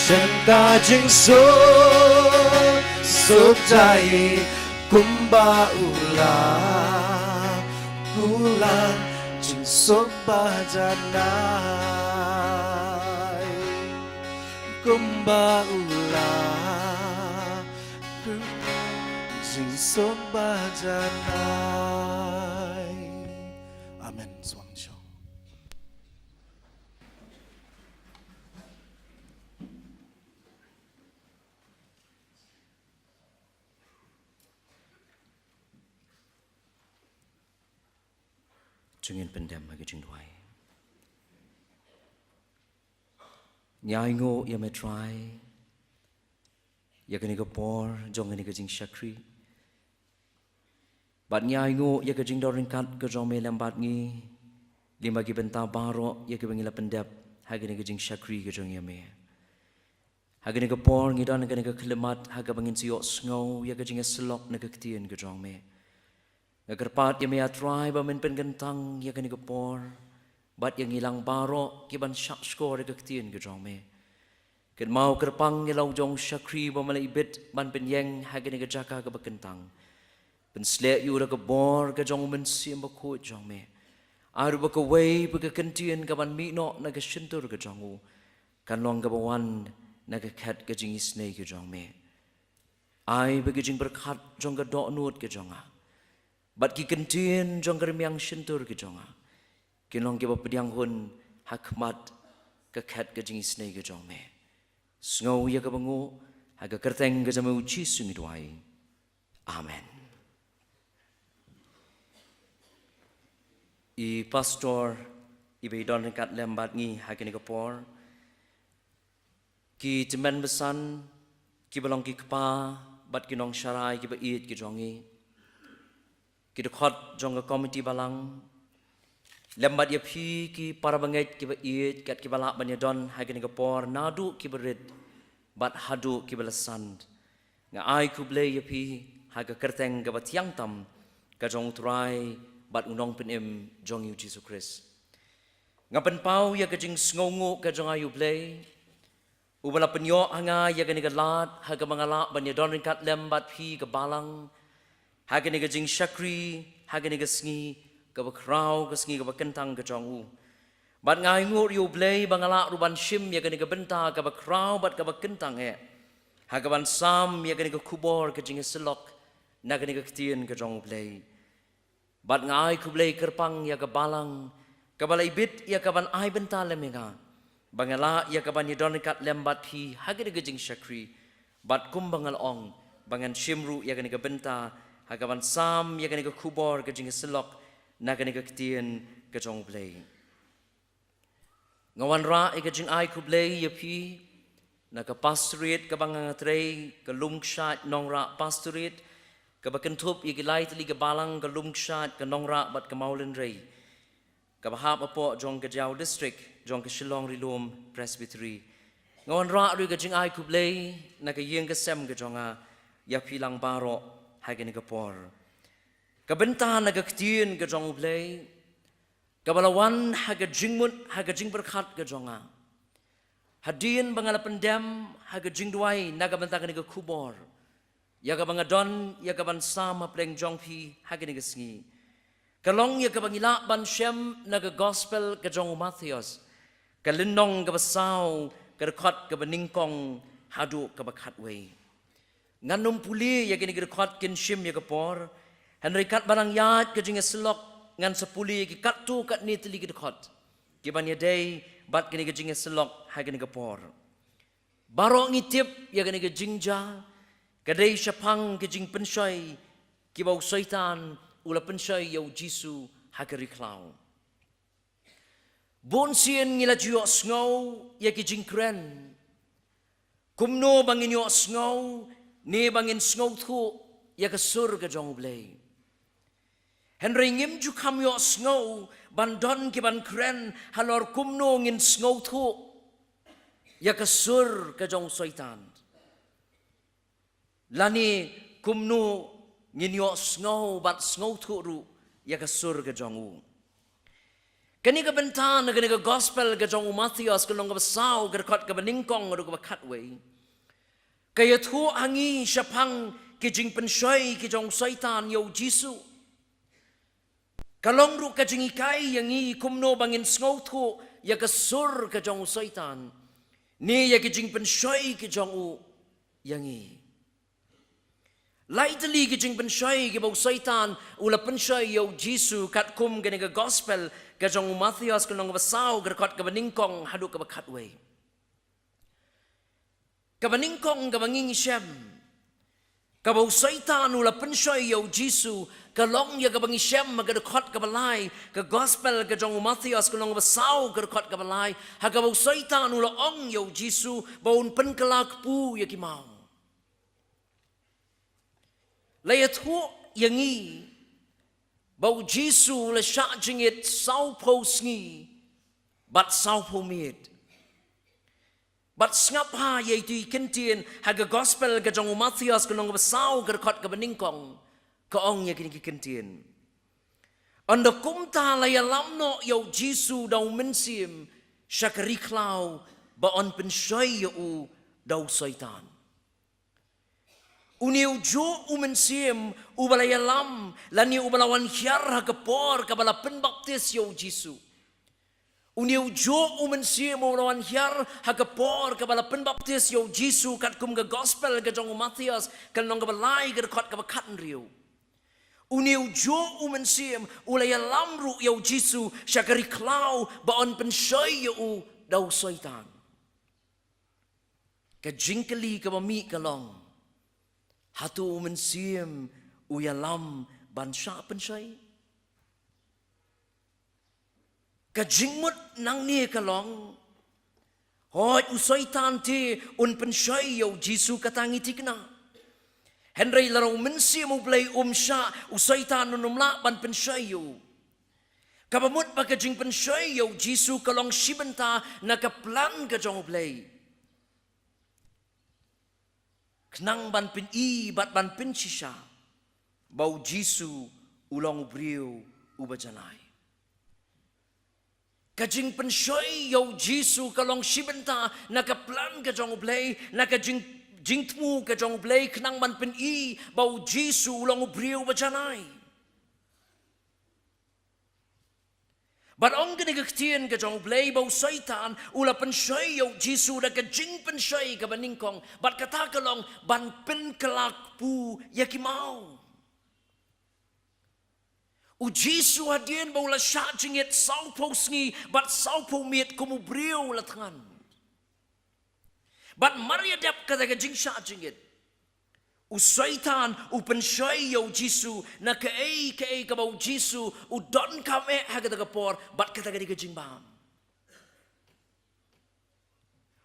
shem ka jingsuk suk jai. Kumba u la kular jingsuk ba janai. Kumba u la kular jingsuk ba janai. Amen. Sngewbha. To ngin pyndem ha ka jingduwai. Ngi ainguh ïa me Trai ïa kane ka por jong kane ka jingshakri. Bad ngi ainguh ïa ka jingdon ryngkat ka jong me lem bad ngi, lem bad ki bynta baroh ïa kiba ngi la pyndep ha kane ka jingshakri ka jong ïa me. Ha kane ka por ngi don ha kane ka khyllipmat ha kaba ngin sa ïohsngew ïa ka jingïasyllok na ka ktien ka jong me. Nga kyrpad ïa me, A Trai, ba men pynkyntang ïa kane ka por bad ïa ngi lang baroh kiban shahshkor ïa ka ktien ka jong me. Kynmaw kyrpang ïa la u jong u shakri ba me la ibit ban pynïeng ha kane ka jaka kaba kyntang. Pynshlur ïa u da ka bor ka jong u Mynsiem Bakhuid jong me. Ai ruh ba kawei pat ka kyntien kaban mih noh na ka shyntur ka jong u kan long kaba wan na ka khet ka jingisynei ka jong me. Ai ba ki jingpyrkhat jong ka dohnud ka jong nga bad ki kyntien jong ka rmiang shyntur ka jong nga kin long kiba pdiang hun ha khmat ka khet ka jingisynei ka jong me. Sngew ïa kaba nguh, ha ka kyrteng ka jong u Jisu ngi duwai. Amen. I pastor iba i don ryngkat lem bad ngi ha kane ka por, ki tymmen basan kiba long ki kpa bad ki nongsharai kiba ïeit ki jong ngi, ki dkhot jong ka komiti balang, lem bad ïa phi ki para bangeit kiba ïeit kat kiba lah ban ïa don ha kane ka por, naduh kiba rit bad haduh kiba la san. Nga ai khublei ïa phi ha ka kyrteng kaba thiang tam ka jong u Trai bad u Nongpynim jong ngi u Jisu Khrist. Nga pynpaw ïa ka jingsngewnguh ka jong nga ïa u Blei, uba la pynïoh ha nga ïa kane ka lad ha kaba nga lah ban ïa don ryngkat lem bad phi ka balang ha kane ka jingshakri ha kane ka sngi kaba khraw, ka sngi kaba kyntang ka jong u. Bad nga ainguh ïa u Blei ba nga lah ruh ban shim ïa kane ka bynta kaba khraw bad kaba kyntang eh ha kaban sam ïa kane ka khubor ka jingïasyllok na kane ka ktien ka jong u Blei. Bad nga ai khublei kyrpang ïa ka balang kaba la ibit ïa kaban ai bynta lem ïa nga ba nga lah ïa kaban ïa don ryngkat lem bad phi ha kane ka jingshakri. Bad kumba nga la ong, ba ngan shim ruh ïa kane ka bynta ha kaban sam ïa kane ka khubor ka jingïasyllok na kane ka ktien ka jong u Blei. Nga wanrah ïa ka jingai khublei ïa phi na ka pastorate kaba nga nga trei, ka Lum Kshaid Nongrah Pastorate, kaba kynthup ïa ki lai tylli ki balang, ka Lum Kshaid, ka Nongrah bad ka Mawlynrei, kaba hap hapoh jong ka Jaïaw District jong ka Shillong Ri Lum Presbytery. Nga wanrah ruh ïa ka jingai khublei na ka ïing ka sem ka jong nga ïa phi lang baroh ha kane ka por. Ka bynta na ka ktien ka jong u Blei kaba la wan ha ka jingmut, ha ka jingpyrkhat ka jong nga, hadien ba nga la pyndem ha ka jingduwai na ka bynta kane ka khubor ïa kaba nga don ïa kaban sam hapdeng jong phi ha kane ka sngi, ka long ïa kaba ngi lah ban shem na ka Gospel ka jong u Mathaios, ka lynnong kaba saw, ka dkhot kaba nyngkong haduh kaba khatwei. Ngan ym pule ïa kine ki dkhot, kin shim ïa ka por. Hynrei katba nang ïaid ka jingïasyllok, ngan sa pule ïa ki katto katne tylli ki dkhot kiban ïadei bad kine ki jingïasyllok ha kane ka por. Baroh ngi tip ïa kane ka jingjia ka dei shaphang ki jingpynshoi kiba u Soitan u la pynshoi ïa u Jisu ha ka ri khlaw. Bun sien ngi la ju ïohsngew ïa ki jingkren kumno ba ngin ïohsngew ne ba ngin sngewthuh ïa ka sur ka jong U Blei. Hynrei ngim ju kham ïohsngew ban don kiban kren halor kumno ngin sngewthuh ïa ka sur ka jong u Soitan. Lane kumno ngin ïohsngew bad sngewthuh ruh ïa ka sur ka jong u. Kane ka bynta na kane ka Gospel ka jong u Mathaios, ka lynnong kaba saw, ka dkhot kaba nyngkong haduh kaba khatwei, ka ïathuh ha ngi shaphang ki jingpynshoi ki jong u Soitan ïa u Jisu. Ka long ruh ka jinghikai ïa ngi kumno ba ngin sngewthuh ïa ka sur ka jong u Soitan, ne ïa ki jingpynshoi ki jong u ïa ngi. Lai tylli ki jingpynshoi kiba u Soitan u la pynshoi ïa u Jisu katkum kane ka Gospel ka jong u Mathaios, ka lynnong kaba saw, ka dkhot kaba nyngkong haduh kaba khatwei. Kaba nyngkong kaba ngi ngi shem, kaba u Soitan u la pynshoi ïa u Jisu, ka long ïa kaba ngi shem ha ka dkhot kaba lai, ka Gospel ka jong u Mathaios, ka lynnong kaba saw, ka dkhot kaba lai, ha kaba u Soitan u la ong ïa u Jisu ba un pynkylla kpu ïa ki maw. La ïathuh ïa ngi ba u Jisu u la shah jingit sawphew sngi bad sawphew miet. Bad sngap ha ïa itu i kyntien ha ka Gospel ka jong u Mathaios, ka lynnong kaba saw, ka dkhot kaba nyngkong, ka ong ïa kine ki kyntien: Ynda kumta la ïalam noh ïa u Jisu da u Mynsiem sha ka ri khlaw ba yn pynshoi ïa u da u Soitan. Une u juh u mynsiem uba la ïalam, lane uba la wan hiar ha ka por kaba la pynbaptis ïa u Jisu. Une u juh u mynsiem uba la wan hiar ha ka por kaba la pynbaptis ïa u Jisu, katkum ka gospel ka jong u Mathaios, ka lynnong kaba lai, ka dkhot kaba khathynriew. Une u juh u mynsiem u la ïalam ruh ïa u Jisu sha ka ri khlaw ba yn pynshoi ïa u da u Soitan. Ka jingkylli kaba mih ka long, hato u mynsiem u ïalam ban shah pynshoi? Ka jingmut nangne ka long, hooid, u Soitan te un pynshoi ïa u Jisu, kata ngi thikna. Hynrei lada u Mynsiem u Blei um shah, u Soitan un ym lah ban pynshoi ïa u. Kaba mut ba ka jingpynshoi ïa u Jisu ka long shi bynta na ka plan ka jong u Blei, khnang ban pyni bad ban pynshisha ba u Jisu u long u briew uba janai. Ka jingpynshoi ïa u Jisu ka long shi bynta na ka plan ka jong u Blei, na ka jing, jingthmu ka jong u Blei, khnang ban pyni ba u Jisu u long u briew uba janai. Bad ong kane ka ktien ka jong u Blei ba u Soitan u la pynshoi ïa u Jisu da ka jingpynshoi kaba nyngkong, bad kata ka long ban pynkylla kpu ïa ki maw. U Jisu hadien ba u la shah jingit sawphew sngi bad sawphew miet kum u briew la thngan. Bad mar ïa dep kata ka jingshah jingit, u Soitan u pynshoi ïa u Jisu na kaei kaei kaba u Jisu u donkam eh ha kata ka por, bad kata ka dei ka jingbam.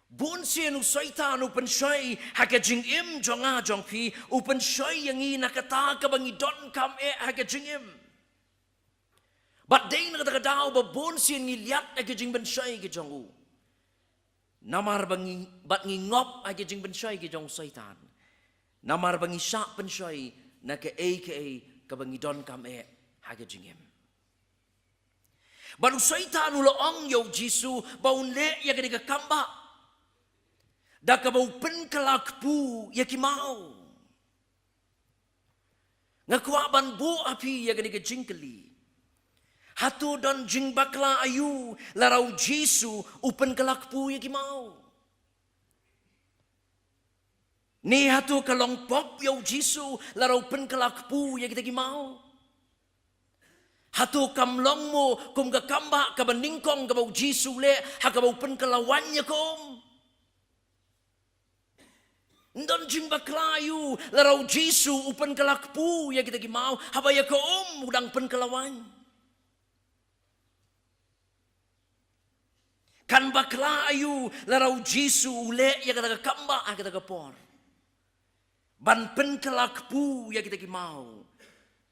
Bun sien u Soitan u pynshoi ha ka jingim jong nga jong phi, u pynshoi ïa ngi na kata kaba ngi donkam eh ha ka jingim. Bad dei na kata ka daw ba bun sien ngi liat ha ka jingpynshoi ka jong u. Namar ba ngi, bad ngi ngop ha ka jingpynshoi ka jong u Soitan. Namar ba ngi shah pynshoi na kaei kaei kaba ngi donkam eh ha ka jingim. Bad u Soitan u la ong ïa u Jisu ba un leh ïa kane ka kambah da kaba u pynkylla kpu ïa ki maw. Nga kwah ban buh ha phi ïa kane ka jingkylli. Hato don jingbakla aïu lada u Jisu u pynkylla kpu ïa ki maw? Ne hato ka long pop ïa u Jisu lada u pynkylla kpu ïa kita ki maw? Hato kam long mo kum ka kambah kaba nyngkong kaba u Jisu u leh ha kaba u pynkylla waiñ ïa ka um? Don jingbakla aïu lada u Jisu u pynkylla kpu ïa kita ki maw, haba ïa ka um u dang pynkylla waiñ? Kan bakla aïu lada u Jisu u leh ïa kata ka kambah ha kata ka por ban pynkylla kpu ïa kita ki maw,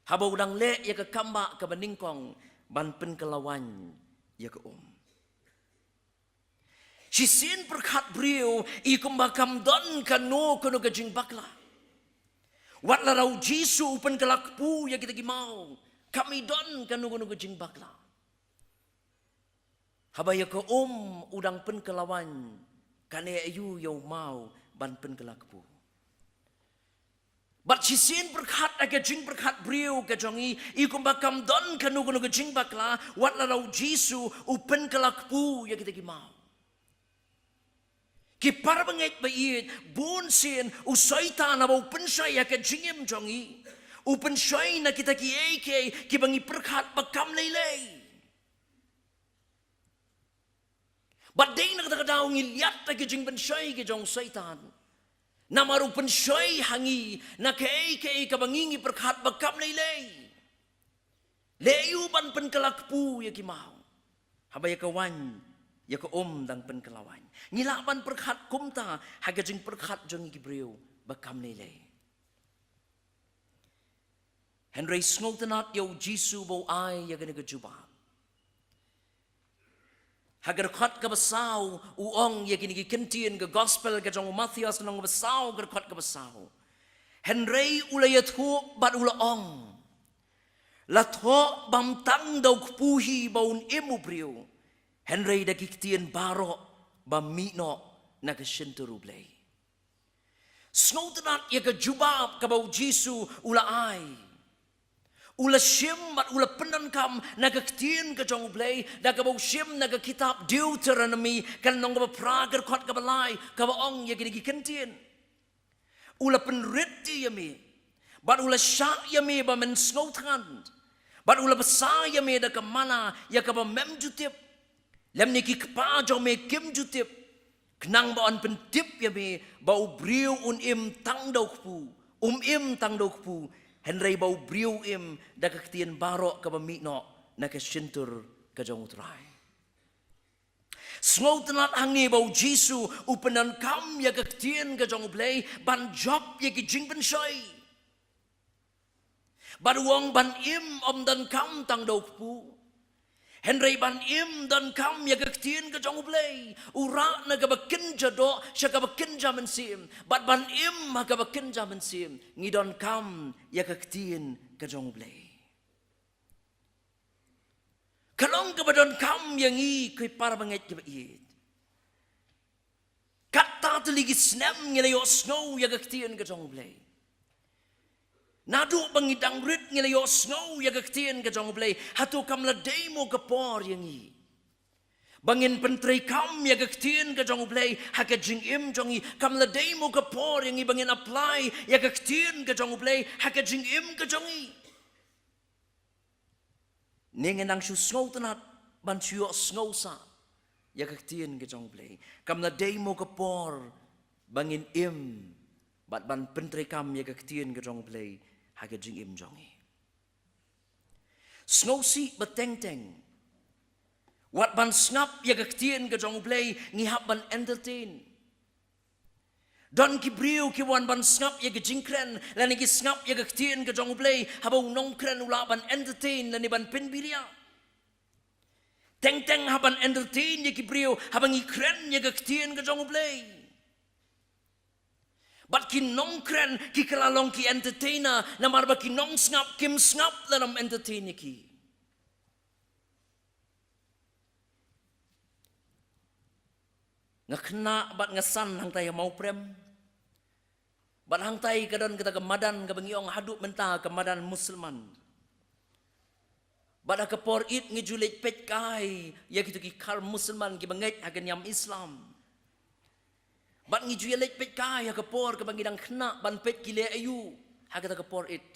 haba u dang leh ïa ka kambah kaba nyngkong ban pynkylla waiñ ïa ka um? Shisien pyrkhat briew i kumba kam don kano kano ka jingbakla. Wat lada u Jisu u pynkylla kpu ïa kita ki maw, kam i don kano kano ka jingbakla. Haba ïa ka um u dang pynkylla waiñ, kan ai aïu ïa u maw ban pynkylla kpu? Bad shisien pyrkhat ha ka jingpyrkhat briew ka jong i, i kumba kam don kano kano ka jingbakla, wat lada u Jisu u pynkylla kpu ïa kita ki maw. Ki para bangeit ba ïeit, bun sien u Soitan haba u pynshoi ha ka jingim jong i, u pynshoi na kita kiei kiei kiba ngi pyrkhat ba kam lei lei. Bad dei na kata ka daw ngi liat ha ka jingpynshoi ka jong u Soitan. Namar u pynshoi ha ngi na kaei kaei kaba ngi ngi pyrkhat ba kam lei lei. Leh aïu ban pynkylla kpu ïa ki maw, haba ïa ka waiñ, ïa ka um dang pynkylla waiñ? Ngi lah ban pyrkhat kumta ha ka jingpyrkhat jong ngi ki briew ba kam lei lei. Hynrei sngewtynnat ïa u Jisu ba u ai ïa kane ka jubab. Ha ka dkhot kaba saw u ong ïa kine ki kyntien, ka gospel ka jong u Mathaios, lynnong ba saw, ka dkhot kaba saw. Hynrei u la ïathuh bad u la ong, la thoh bam tang da u kpu hi ba un im u briew, hynrei da ki ktien baroh ba mih noh na ka shyntur u Blei. Sngewtynnad ïa ka jubab kaba u Jisu u la ai. U la shim bad u la pyndonkam na ka ktien ka jong U Blei, da kaba u shim na ka kitab Deuteronomi, ka lynnong kaba phra, ka dkhot kaba lai, kaba ong ïa kine ki kyntien. U la pynrit ïa me, bad u la shah ïa me ba men sngewthngan, bad u la bsa ïa me da ka manna ïa kaba mem ju tip, lymne ki kpa jong me kim ju tip, khnang ba yn pyntip ïa me ba u briew un im tang da u kpu, um im tang da u kpu, hynrei ba u briew u im da ka ktien baroh kaba mih noh na ka shyntur ka jong U Trai. Sngewtynnad hangne ba u Jisu u pyndonkam ïa ka ktien ka jong U Blei ban jop ïa ki jingpynshoi. Bad u ong ban im ym donkam tang da u kpu, hynrei ban im donkam ïa ka ktien ka jong U Blei. U rah na kaba kynja doh sha kaba kynja mynsiem, bad ban im ha kaba kynja mynsiem, ngi donkam ïa ka ktien ka jong U Blei. Ka long kaba donkam ïa ngi, ko para bangeit kiba ïeit. Katta tylli ki snem ngi la ïohsngew ïa ka ktien ka jong U Blei. Naduh ba ngi dang rit ngi la ïohsngew ïa ka ktien ka jong U Blei. Hato kam la dei mo ka por ïa ngi ba ngin pyntreikam ïa ka ktien ka jong U Blei ha ka jingim jong ngi? Kam la dei mo ka por ïa ngi ba ngin apply ïa ka ktien ka jong U Blei ha ka jingim ka jong ngi? Ne ngin nang shu sngewtynnad ban shu ïohsngew sah ïa ka ktien ka jong U Blei? Kam la dei mo ka por ba ngin im bad ban pyntreikam ïa ka ktien ka jong U Blei ha ka jingim jong ngi? Sngewsih ba teng teng wat ban sngap ïa ka ktien ka jong U Blei ngi hap ban entertain. Don ki briew ki wan ban sngap ïa ka jingkren lane ki sngap ïa ka ktien ka jong U Blei, haba u nongkren u lah ban entertain lane ban pynbiria. Teng teng hap ban entertain ïa ki briew haba ngi kren ïa ka ktien ka jong U Blei. Bad ki nongkren ki kylla long ki entertainer, namar ba ki nongsngap kim sngap lane ym entertain ïa ki. Nga khynnah bad nga san hangtai ha Mawprem. Bad hangtai ka don kata ka madan kaba ngi ong haduh mynta ka madan Musulman. Bad ha ka por Eid ngi ju leit peit kai ïa kito ki khar Musulman kiba ngeit ha ka niam Islam. Bad ngi ju ïa leit peit kai ha ka por kaba ngi dang khynnah ban peit ki leh aïu ha kata ka por Eid.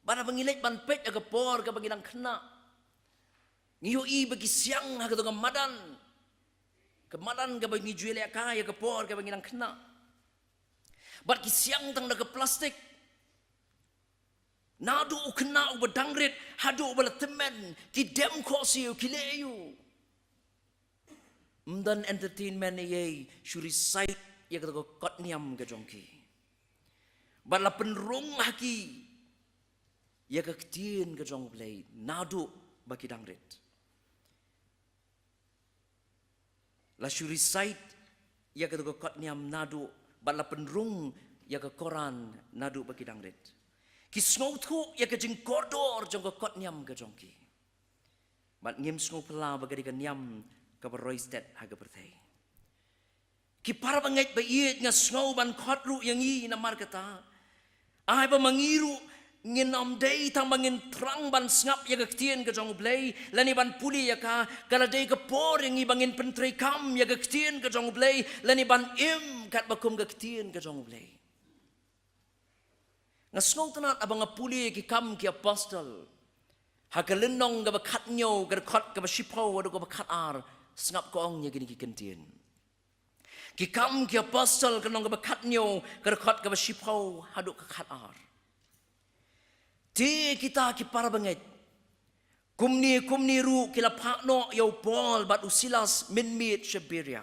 Bad haba ngi leit ban peit ha ka por kaba ngi dang khynnah, ngi ïohi ba ki siang ha kato ka madan, ka madan kaba ngi ju ïa leh kai ha ka por kaba ngi dang khynnah. Bad ki siang tang da ka plastik. Naduh u khynnah uba dang rit haduh uba la tymmen, ki dem khohsiew, ki leh aïu. Ym don entertainment eiei, shu recite ïa kato ka kot niam ka jong ki. Bad la pynrung ha ki ïa ka ktien ka jong U Blei naduh ba ki dang rit. La shu recite ïa kato ka kot niam naduh, bad la pynrung ïa ka Koran naduh ba ki dang rit. Ki sngewthuh ïa ka jingkordor jong ka kot niam ka jong ki. Bad ngim sngewphylla ba ka dei ka niam kaba roi stet ha ka pyrthei. Ki para bangeit ba ïeit, nga sngew ban khot ruh ïa ngi namar kata. Ai ba ma ngi ruh ngin ym dei tang ba ngin thrang ban sngap ïa ka ktien ka jong U Blei lane ban pule ïa ka, ka la dei ka por ïa ngi ba ngin pyntreikam ïa ka ktien ka jong U Blei lane ban im katba kum ka ktien ka jong U Blei. Nga sngewtynnad haba nga pule ïa Ki Kam ki Apostol ha ka lynnong kaba khathynñiew, ka dkhot kaba shiphew haduh kaba khatar, sngap ka ong ïa kine ki kyntien. Ki Kam ki Apostol ka lynnong kaba khathynñiew, ka dkhot kaba shiphew haduh ka khatar. Te kita ki para bangeit, kumne kumne ruh ki la phah noh ïa u Paul bad u Silas mynmiet sha Beria.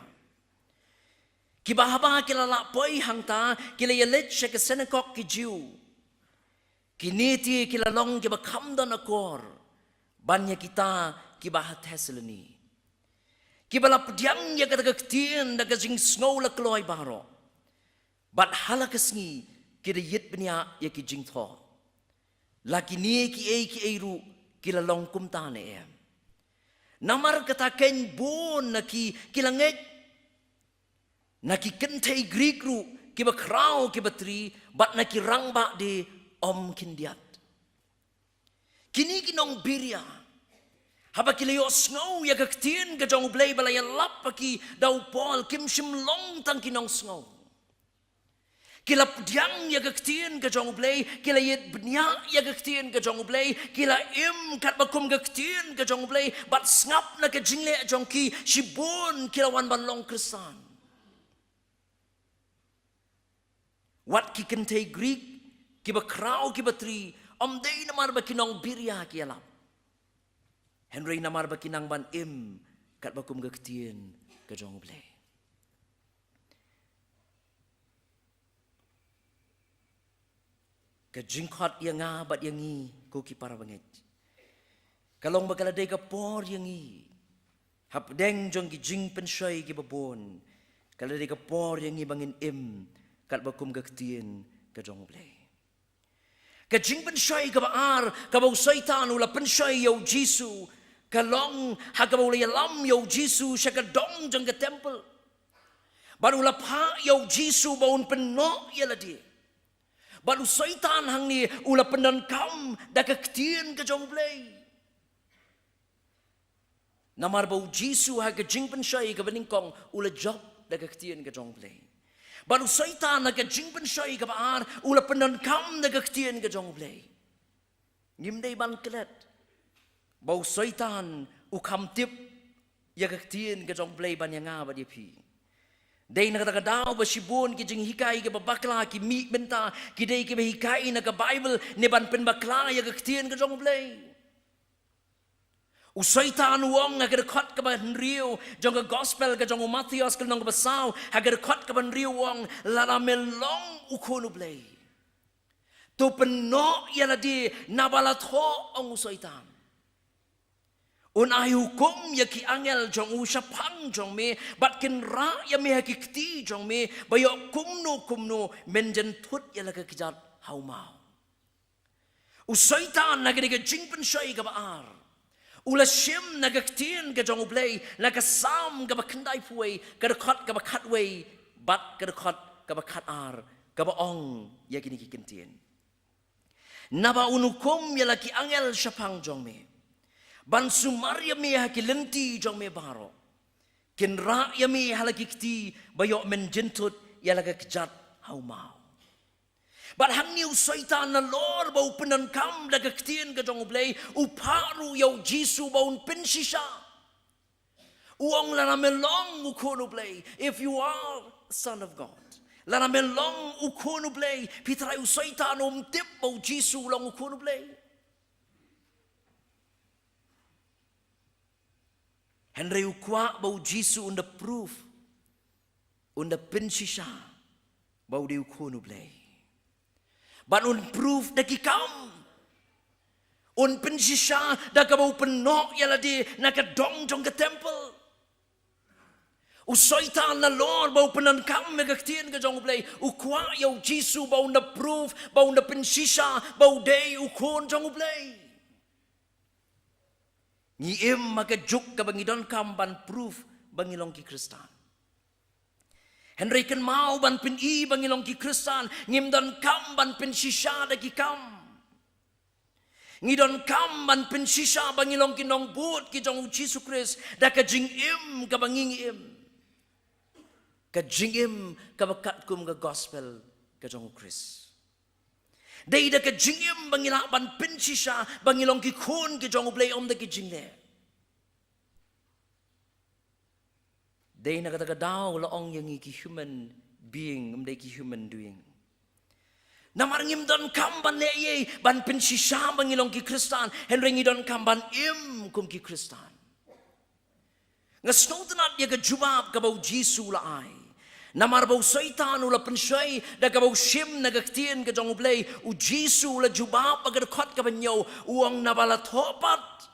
Kiba haba ki la lah poi hangta, ki la ïaleit sha ka synagog ki Jiw. Kine te ki la long kiba kham don akor ban ïa kita kiba ha Thessaloni. Kiba la pdiang ïa kata ka ktien da ka jingsngew la kloi baroh. Bad ha la ka sngi ki da ïit bniah ïa ki jingthoh. La kine kiei kiei ruh ki la long kumta ne em? Namar kata keiñ bun na ki ki la ngeit. Na ki kynthei Grik ruh kiba khraw kiba tri, bad na ki rangbah de ym khyndiat. Kine ki nongbiria, haba ki la ïohsngew ïa ka ktien ka jong U Blei ba la ïalap ha ki da u Paul, kim shym long tang ki nongsngew. Ki la pdiang ïa ka ktien ka jong U Blei, ki la ïeit bniah ïa ka ktien ka jong U Blei, ki la im katba kum ka ktien ka jong U Blei, bad sngap na ka jingleh jong ki, shibun ki la wan ban long Khristan. Wat ki kynthei Greek, kiba khraw kiba tri, ym dei namar ba ki nongbiria ki ïalap, hynrei namar ba ki nang ban im katba kum ka ktien ka jong U Blei. Ka jingkhot ïa nga bad ïa ngi ko ki para bangeit, ka long ba ka la dei ka por ïa ngi, hapdeng jong ki jingpynshoi kiba bun, ka la dei ka por ïa ngi ba ngin im katba kum ka ktien ka jong U Blei. Ka jingpynshoi kaba ar kaba u Soitan u la pynshoi ïa u Jisu, ka long ha kaba u la ïalam ïa u Jisu sha ka dong jong ka temple, bad u la phah ïa u Jisu ba un pynnoh ïa lade. Bad u Soitan hangne u la pyndonkam da ka ktien ka jong U Blei. Namar ba u Jisu ha ka jingpynshoi kaba nyngkong u la jop da ka ktien ka jong U Blei. Bad u Soitan ha ka jingpynshoi kaba ar u la pyndonkam da ka ktien ka jong U Blei. Ngim dei ban klet ba u Soitan u kham tip ïa ka ktien ka jong U Blei ban ïa nga bad ïa phi. Dei na kata ka daw ba shibun ki jinghikai kiba bakla ki mih mynta, ki dei kiba hikai na ka Baibl ne ban pynbakla ïa ka ktien ka jong U Blei. U Soitan u ong ha ka dkhot kaba hynriew jong ka Gospel ka jong u Mathaios, ka lynnong kaba saw, ha ka dkhot kaba hynriew u ong, lada me long u Khun U Blei, to pynnoh ïa lade, naba la thoh, ong u Soitan, un ai hukum ïa ki angel jong u shaphang jong me, bad kin rah ïa me ha ki kti jong me, ba ïoh kumno kumno men jynthut ïa la ka kjat ha u maw. U Soitan na ka dei ka jingpynshoi kaba ar u la shim na ka ktien ka jong U Blei, na ka Salm kaba khyndaiphew wei, ka dkhot kaba khatwei bad ka dkhot kaba khatar, kaba ong ïa kine ki kyntien: Naba un hukum ïa la ki angel shaphang jong me, ban sumar ïa me ha ki lynti jong me baroh, kin rah ïa me ha la ki kti, ba ïoh men jynthut ïa la ka kjat ha u maw. Bad hangne u Soitan nalor ba u pyndonkam da ka ktien ka jong U Blei, u phah ruh ïa u Jisu ba un pynshisha. U ong, lada me long u Khun U Blei, if you are Son of God, lada me long u Khun U Blei. Phi tharai u Soitan um tip ba u Jisu u long u Khun U Blei? Hynrei u kwah ba u Jisu un da proof, un da pynshisha ba u dei u Khun U Blei. Bad un proof da ki kam. Un pynshisha da kaba u pynnoh ïa lade na ka dong jong ka temple. U Soitan nalor ba u pyndonkam ïa ka ktien ka jong U Blei, u kwah ïa u Jisu ba un da proof, ba un da pynshisha ba u dei u Khun jong U Blei. Ngi im ha ka juk kaba ngi donkam ban proof ba ngi long ki Khristan. Hynrei kynmaw, ban pyni ba ngi long ki Khristan, ngim donkam ban pynshisha da ki kam. Ngi donkam ban pynshisha ba ngi long ki nongbud ki jong u Jisu Khrist da ka jingim kaba ngi ngi im, ka jingim kaba katkum ka Gospel ka jong u Khrist. Dei da ka jingim ba ngi lah ban pynshisha ba ngi long ki khun ki jong U Blei, ym da ki jingleh. Dei na kata ka daw la ong ïa ngi ki human being, ym dei ki human doing. Namar ngim donkam ban leh ei ei ban pynshisha ba ngi long ki Khristan, hynrei ngi donkam ban im kum ki Khristan. Nga sngewtynnad ïa ka jubab kaba u Jisu u la ai. Namar ba u Soitan u la pynshoi da kaba u shim na ka ktien ka jong U Blei, u Jisu u la jubab ha ka dkhot kaba hynñiew, u ong, naba la thoh pat.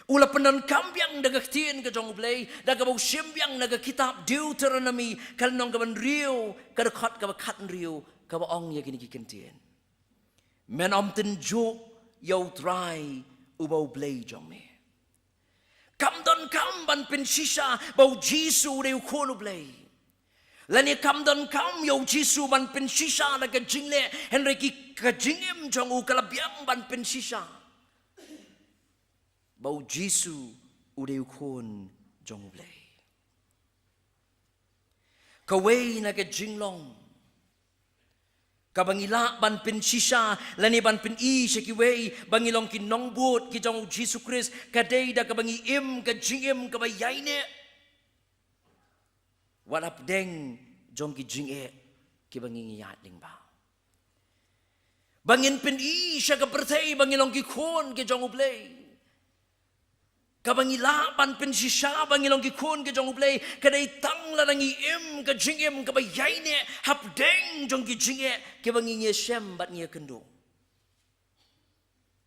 U la pyndonkam biang da ka ktien ka jong U Blei da kaba u shim biang na ka kitab Deuteronomy, ka lynnong kaba hynriew, ka dkhot kaba khathynriew, kaba ong ïa kine ki kyntien: Men ym tynjuh ïa U Trai uba U Blei jong me. Kam donkam ban pynshisha ba u Jisu u dei u Khun U Blei. Lane kam donkam ïa u Jisu ban pynshisha na ka jingleh, hynrei ki ka jingim jong u ka la biang ban pynshisha ba u Jisu u dei u khun jong u Blei. Kawei na ka jinglong kaba ngi lah ban pynshisha lane ban pyni sha kiwei ba ngi long ki nongbud ki jong u Jisu Khrist, ka dei da kaba ngi im ka jingim kaba ïaineh wat hapdeng jong ki jingeh kiba ngi ngi ïaid lyngba. Ba ngin pyni sha ka pyrthei ba ngi long ki khun ki jong u Blei. Kaba ngi lah ban pynshisha ba ngi long ki khun ki jong u Blei ka dei tang lada ngi im ka jingim kaba ïaineh hapdeng jong ki jingeh kiba ngi ngi ïashem bad ngi ïakynduh.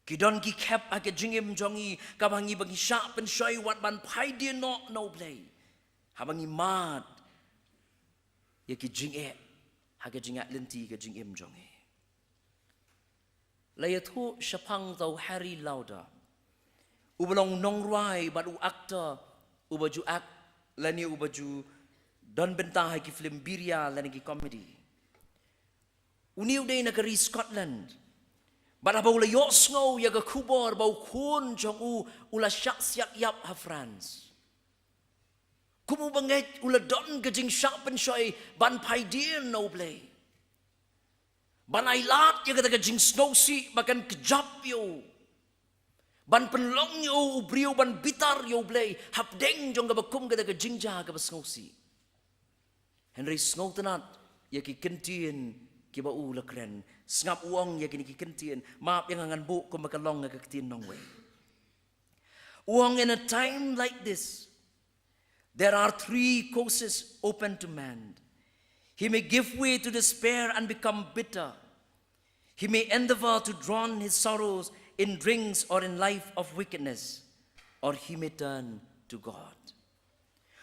Ki don ki khep ha ka jingim jong ngi kaba ngi ba ngi shah pynshoi wat ban phai dien noh na u Blei haba ngi mad ïa ki jingeh ha ka jingïaid lynti ka jingim jong ngi. La ïathuh shaphang uta u Harry Lauder, uba long u nongrwai bad u actor, uba ju act lane uba ju don bynta ha ki film biria lane ki comedy. Une u dei na ka ri Scotland. Bad haba u la ïohsngew ïa ka khubor ba u khun jong u u la shah siat ïap ha France, kum u bangeit u la don ka jingshah pynshoi ban phai dien na u Blei, ban ailad ïa kata ka jingsngewsih ba kan kjap ïa u, ban pynlong ïa u u briew ban bitar ïa u Blei hapdeng jong kaba kum kata ka jingjia kaba sngewsih. Hynrei sngewtynnat ïa ki kyntien kiba u la kren. Sngap u ong ïa kine ki kyntien, map ïa nga ngan buh kumba ka long ha ka ktien nongwei. U ong, in a time like this, there are three courses open to man. He may give way to despair and become bitter. He may endeavor to drown his sorrows in drinks or in life of wickedness, or he may turn to God.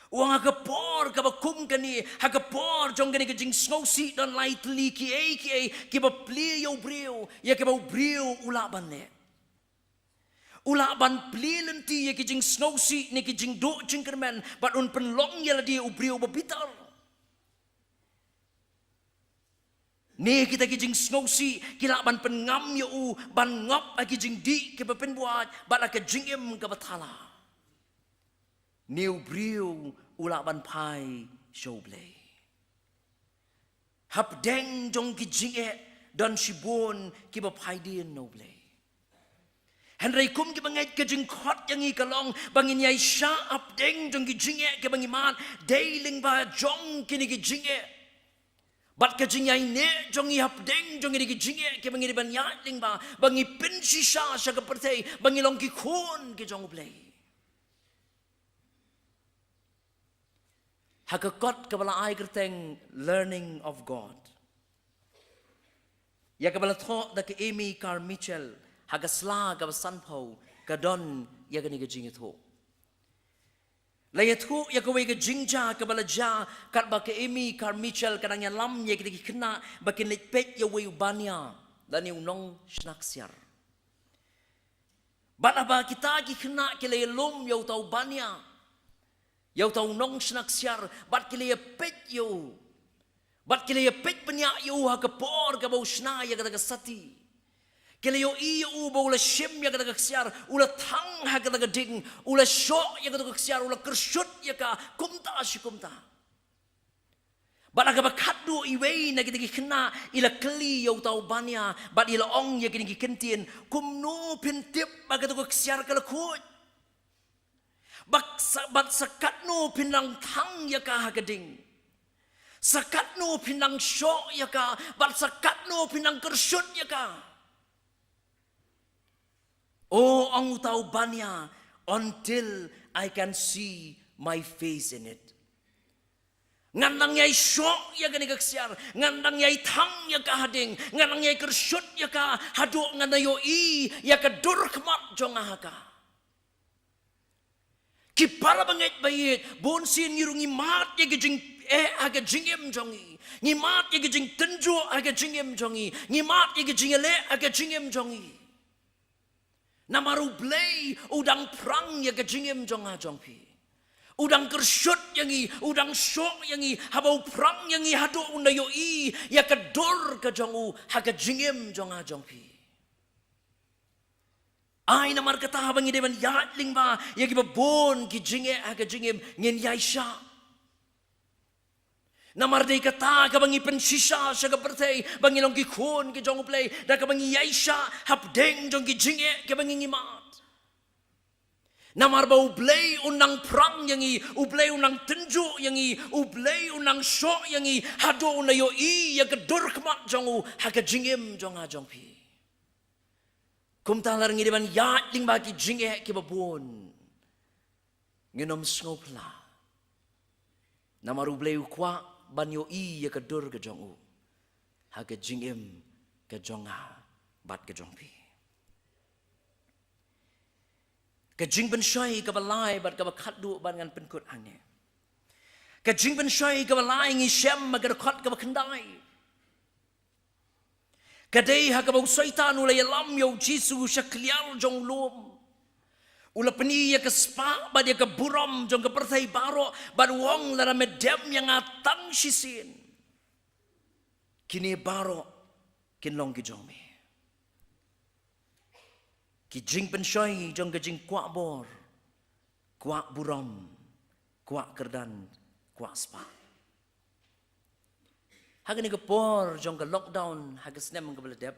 U ong ha ka por kaba kum kane, ha ka por jong kane ka jingsngewsih don lai tylli kiei kiei kiba plie ïa u briew, ïa kiba u briew u lah ban leh. U lah ban plie lynti ïa ki jingsngewsih ne ki jingduh jingkyrmen bad un pynlong ïa lade u briew ba bitar. Ne kita ki jingsngewsih ki lah ban pynngam ïa u ban ngop ha ki jingdih kiba pynbuaid bad ha ka jingim kaba thala. Ne u briew u lah ban phai sha u Blei. Hapdeng jong ki jingeh don shibun kiba phai dien na u Blei. Hynrei kum ki bangeit, ka jingkhot ïa ngi ka long ba ngin ïaishah hapdeng jong ki jingeh kiba ngi mad dei lyngba jong kine ki jingeh. Bad ka jingïaineh jong ngi hapdeng jong kine ki jingeh kiba ngi dei ban ïaid lyngba, ba ngi pynshisha sha ka pyrthei ba ngi long ki khun ki jong u Blei. Ha ka kot kaba la ai kyrteng Learning of God, ïa kaba la thoh da ka Amy Carmichael ha ka sla kaba sanphew, ka don ïa kane ka jingïathuh. La ïathuh ïa kawei ka jingjia kaba la jia katba ka Amy Carmichael ka dang ïalam ïa kita ki khynnah ba kin leit peit ïa uwei u bania lane u nongshna ksiar. Bad haba kita ki khynnah ki la ïalum ïa uta u bania, ïa uta u nongshna ksiar, bad ki la ïapeit ïa u, bad ki la ïapeit bniah ïa u ha ka por kaba u shna ïa kata ka sati, ki la ïohi ïa u ba u la shim ïa kata ka ksiar, u la thang ha kata ka ding, u la shoh ïa kata ka ksiar, u la kyrshut ïa ka kumta shi kumta. Bad ha kaba khatduh iwei na kita ki khynnah i la kylli ïa uta u bania bad i la ong ïa kine ki kyntien, kumno phin tip ba kata ka ksiar ka la khuid? Bad sa, bad sa katno phin nang thang ïa ka ha ka ding? Sa katno phin nang shoh ïa ka? Bad sa katno phin nang kyrshut ïa ka? O, ong uta u bania, until I can see my face in it. Ngan nang ïai shoh ïa kane ka ksiar, ngan nang ïai thang ïa ka ha ding, ngan nang ïai kyrshut ïa ka haduh ngan ïohi ïa ka dur khmat jong nga ha ka. Ki para bangeit ba ïeit, bun sien ngi ruh ngi mad ïa ki jingeh ha ka jingim jong ngi. Ngi mad ïa ki jingtynjuh ha ka jingim jong ngi. Ngi mad ïa ki jingïaleh ha ka jingim jong ngi. Namar u Blei u dang phrang ïa ka jingim jong nga jong phi. U dang kyrshut ïa ngi, u dang shoh ïa ngi, haba u phrang ïa ngi haduh un da ïohi ïa ka dur ka jong u ha ka jingim jong nga jong phi. Ai namar kata haba ngi dei ban ïaid lyngba ïa kiba bun ki jingeh ha ka jingim, ngin ïaishah. Namar dei kata kaba ngi pynshisha sha ka pyrthei ba ngi long ki khun ki jong U Blei, da kaba ngi ïaishah hapdeng jong ki jingeh kiba ngi ngi mad. Namar ba U Blei u nang phrang ïa ngi, U Blei u nang tynjuh ïa ngi, U Blei u nang shoh ïa ngi, haduh un da ïohi ïa ka dur khmat jong u ha ka jingim jong nga jong phi. Kumta lada ngi dei ban ïaid lyngba ki jingeh kiba bun, ngin ym sngewphylla. Namar U Blei u kwah ban ïohi ïa ka dur ka jong u ha ka jingim ka jong nga bad ka jong phi. Ka jingpynshoi kaba lai bad kaba khatduh ba ngan pynkut hangne. Ka jingpynshoi kaba lai ngi shem ha ka dkhot kaba khyndai. Ka dei ha kaba u Soitan u la ïalam ïa u Jisu sha kliar jong u lum. U la pyni ïa ka spah bad ïa ka burom jong ka pyrthei baroh bad u ong, lada me dem ïa nga tang shisien, kine baroh kin long ki jong me. Ki jingpynshoi jong ka jingkwah bor, kwah burom, kwah kyrdan, kwah spah. Ha kane ka por jong ka lockdown ha ka snem kaba la dep,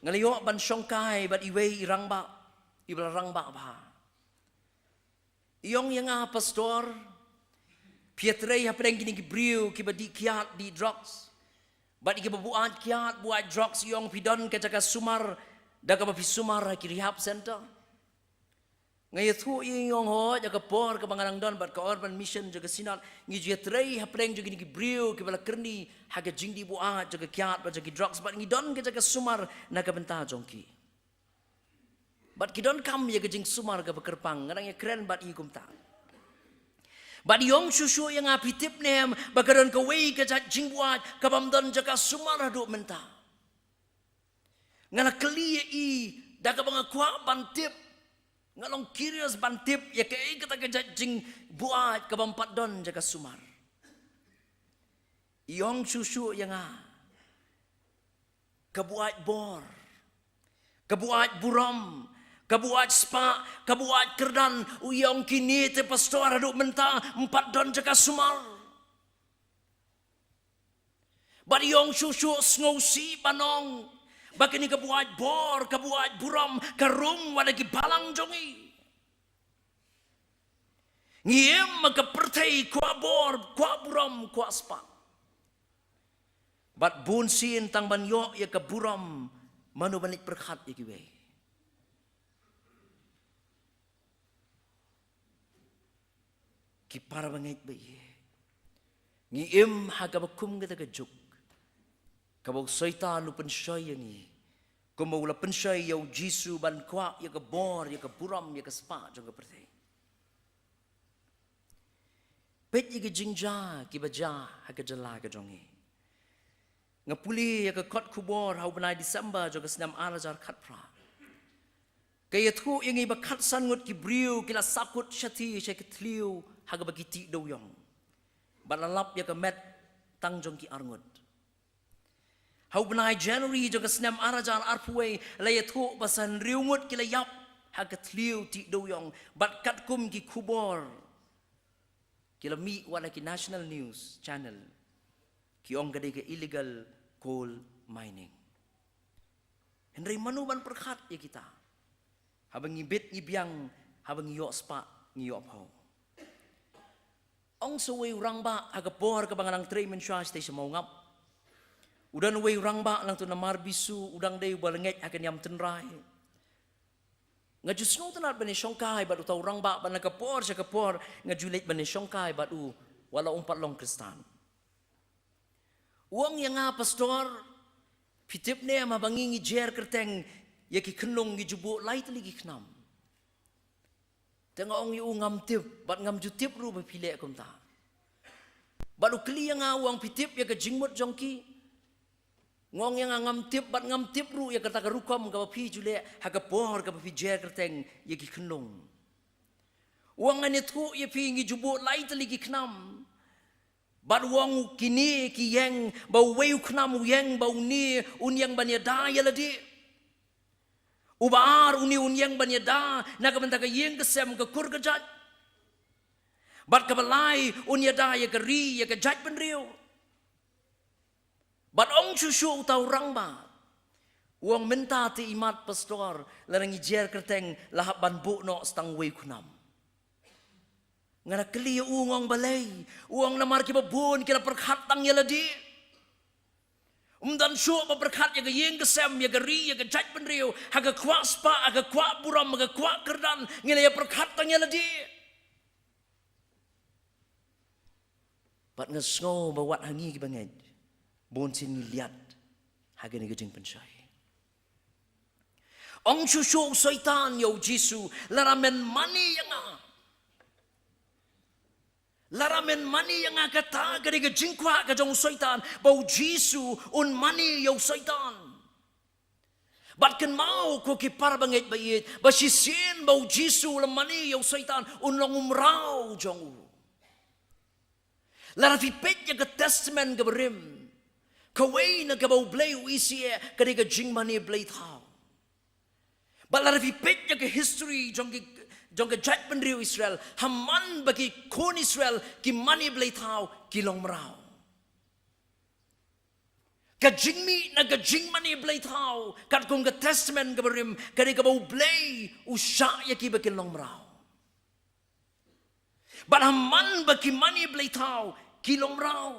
nga la ïoh ban shongkai bad iwei i rangbah, iba la rangbah bha. I ong ïa nga, Pastor, phi ïatrei hapdeng kine ki briew kiba dih kiad, dih drugs, bad kiba buaid kiad, buaid drugs, i ong phi don ka jaka sumar da kaba phi sumar ha ki rehab center. Nga ïathuh ïa i, nga ong hooid, ha ka por kaba nga dang don bad ka Urban Mission jong ka Synod, ngi ju ïatrei hapdeng jong kine ki briew kiba la kyrni ha ka jingdih buaid jong ka kiad bad jong ki drugs, bad ngi don ka jaka sumar na ka bynta jong ki. Bad ki donkam ïa ka jingsumar kaba kyrpang. Nga dang ïakren bad i kumta. Bad i ong shuh shuh ïa nga, phi tip ne em ba ka don kawei ka jait jingbuaid kabym don jaka sumar haduh mynta. Nga la kylli ïa i da kaba nga kwah ban tip. Nga long curious ban tip ïa kaei kata ka jait jingbuaid kabym pat don jaka sumar. I ong shuh shuh ïa nga, ka buaid bor, ka buaid burom, ka buaid spah, ka buaid kyrdan. U ong, kine te Pastor haduh mynta ym pat don jaka sumar. Bad i ong shuh shuh, sngewsih ban ong ba kane ka buaid bor, ka buaid burom ka rung wat ha ki balang jong ngi. Ngi im ha ka pyrthei kwah bor, kwah burom, kwah spah. Bad bunsien tang ban ïoh ïa ka burom, mano ban leit pyrkhat ïa kiwei? Ki para bangeit ba ïeit, ngi im ha kaba kum kata ka juk kaba u Soitan u pynshoi ïa ngi, kumba u la pynshoi ïa u Jisu ban kwah ïa ka bor, ïa ka burom, ïa ka spah jong ka pyrthei. Peit ïa ki jingjia kiba jia ha ka jylla ka jong ngi. Nga pule ïa ka kot khubor ha u bnai December jong ka snem ar hajar khatphra. Ka ïathuh ïa ngi ba khatsan ngut ki briew ki la sakut shathie sha ka thliew ha kaba ki tih dewïong. Bad la lap ïa ka met tang jong ki arngut. Ha u bnai January jong ka snem ar hajar arphew wei la ïathuh ba san hynriew ngut ki la ïap ha ka thliew tih dewïong, bad katkum ki khubor ki la mih wat ha ki national news channel, ki ong ka dei ka illegal coal mining. Hynrei mano ban pyrkhat ïa kita? Haba ngi bit ngi biang, haba ngi ïoh spah ngi ïoh phew. Ong sa uwei u rangbah ha ka por kaba nga dang trei mynshuwa shatei sha Mawngap. U don uwei u rangbah nangta na Marbisu, u dang dei uba la ngeit ha ka niam tynrai. Nga ju sngewtynnat ban ïashongkai bad uta u rangbah bad na ka por sha ka por nga ju leit ban ïashongkai bad u, wat la um pat long Khristan. U ong ïa nga, Pastor, phi tip ne em haba ngi ngi jer kyrteng ïa ki khynnung ngi ju buh lai tylli ki khnam? Te nga ong ïa u, ngam tip, bad ngam ju tip ruh ba phi leh kumta. Bad u kylli ïa nga, u ong, phi tip ïa ka jingmut jong ki? Nga ong ïa nga, ngam tip, bad ngam tip ruh ïa kata ka rukom kaba phi ju leh ha ka por kaba phi jer kyrteng ïa ki khynnung. U U ong, ngan ïathuh ïa phi, ngi ju buh lai tylli ki khnam. Bad u ong, kine ki ïeng ba uwei u khnam u ïeng ba une un ïeng ban ïada ïa lade. Uba ar une un ïeng ban ïada na ka bynta ka ïing ka sem, ka kur ka jait. Bad kaba lai un ïada ïa ka ri, ïa ka jaitbynriew. Bad ong shuh shuh uta u rangbah. U ong, mynta te imat pastor, lada ngi jer kyrteng la hap ban buh noh sa tang uwei u khnam. Nga la kylli ïa u, nga ong, balei? U ong, namar kiba bun ki la pyrkhat tang ïa lade. Ym don shuh ba pyrkhat ïa ka ïing ka sem, ïa ka ri, ïa ka jaitbynriew, ha ka kwah spah, ha ka kwah burom, ha ka kwah kyrdan, ngi la ïa pyrkhat tang ïa lade. Bad nga sngew ba wat ha ngi kiba ngeit, bun sien ngi liat ha kane ka jingpynshoi. Ong shuh shuh u Soitan ïa u Jisu, lada men mane ïa nga, lada men mane ïa nga. Kata ka dei ka jingkwah ka jong u Soitan, ba u Jisu un mane ïa u Soitan. Bad kynmaw ko ki para bangeit ba ïeit, ba shisien ba u Jisu u la mane ïa u Soitan, un long u mraw jong u. Lada phi peit ïa ka Testament kaba rim, kawei na kaba U Blei u isih ka dei ka jingmane blei thaw. Bad lada phi peit ïa ka history jong ki, jong ka jaitbynriew Israel, ha man ba ki khun Israel ki mane blei thaw, ki long mraw. Ka jingmih na ka jingmane blei thaw, katkum ka Testament kaba rim, ka dei kaba U Blei u shah ïa ki ba kin long mraw. Bad ha man ba ki mane blei thaw, ki long mraw.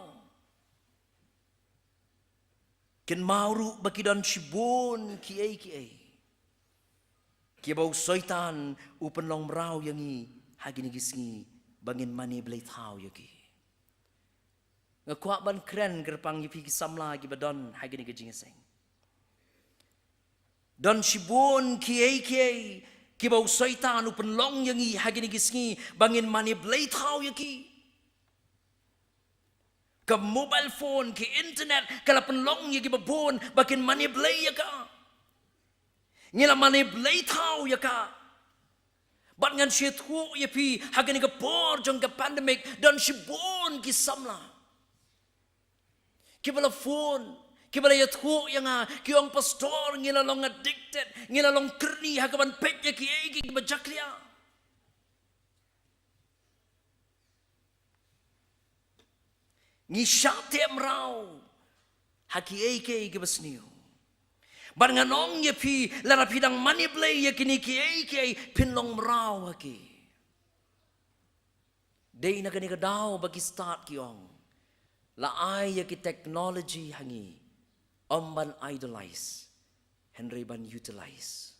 Kynmaw ruh ba ki don shibun kiei kiei kiba u Soitan u pynlong mraw ïa ngi ha kine ki sngi, ba ngin mane blei thaw ïa ki. Nga kwah ban kren kyrpang ïa phi ki samla kiba don ha kine ki jingïaseng. Don shibun kiei kiei kiba u Soitan u pynlong ïa ngi ha kine ki sngi, ba ngin mane blei thaw ïa ki. Ka mobile phone, ki internet, ka la pynlong ïa kiba bun ba kin mane blei ïa ka. Ngi la mane blei thaw ïa ka. Bad ngan shu ïathuh ïa phi, ha kane ka por jong ka pandemic, don shibun ki samla kiba la phone, kiba la ïathuh ïa nga, ki ong, pastor, ngi la long addicted, ngi la long kyrni ha kaban peit ïa kiei kiei kiba jakhlia. Ngi shah teh mraw ha kiei kiei kiba sniew. Bad ngan ong ïa phi, lada phi dang mane blei ïa kine kiei kiei, phin long mraw ha ki. Dei na kane ka daw ba ki stad ki ong, la ai ïa ki technology ha ngi, ym ban idolize, hynrei ban utilize.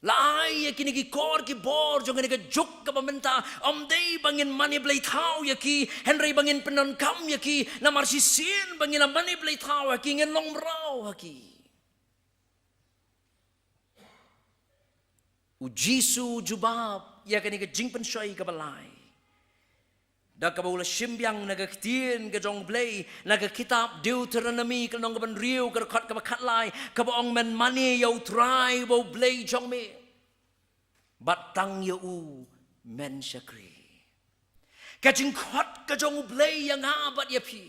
La ai ïa kine ki kor ki bor jong kane ka juk kaba mynta, ym dei ba ngin mane blei thaw ïa ki, hynrei ba ngin pyndonkam ïa ki, namar shisien ba ngin la mane blei thaw ha ki, ngin long mraw ha ki. U Jisu u jubab ïa kane ka jingpynshoi kaba lai da kaba u la shim biang na ka ktien ka jong U Blei, na ka kitab Deuteronomy ka lynnong kaba hynriew ka dkhot kaba khatlai, kaba ong, men mane ïa U Trai uba U Blei jong me, bad tang ïa u men shakri. Ka jingkhot ka jong U Blei ïa nga bad ïa phi,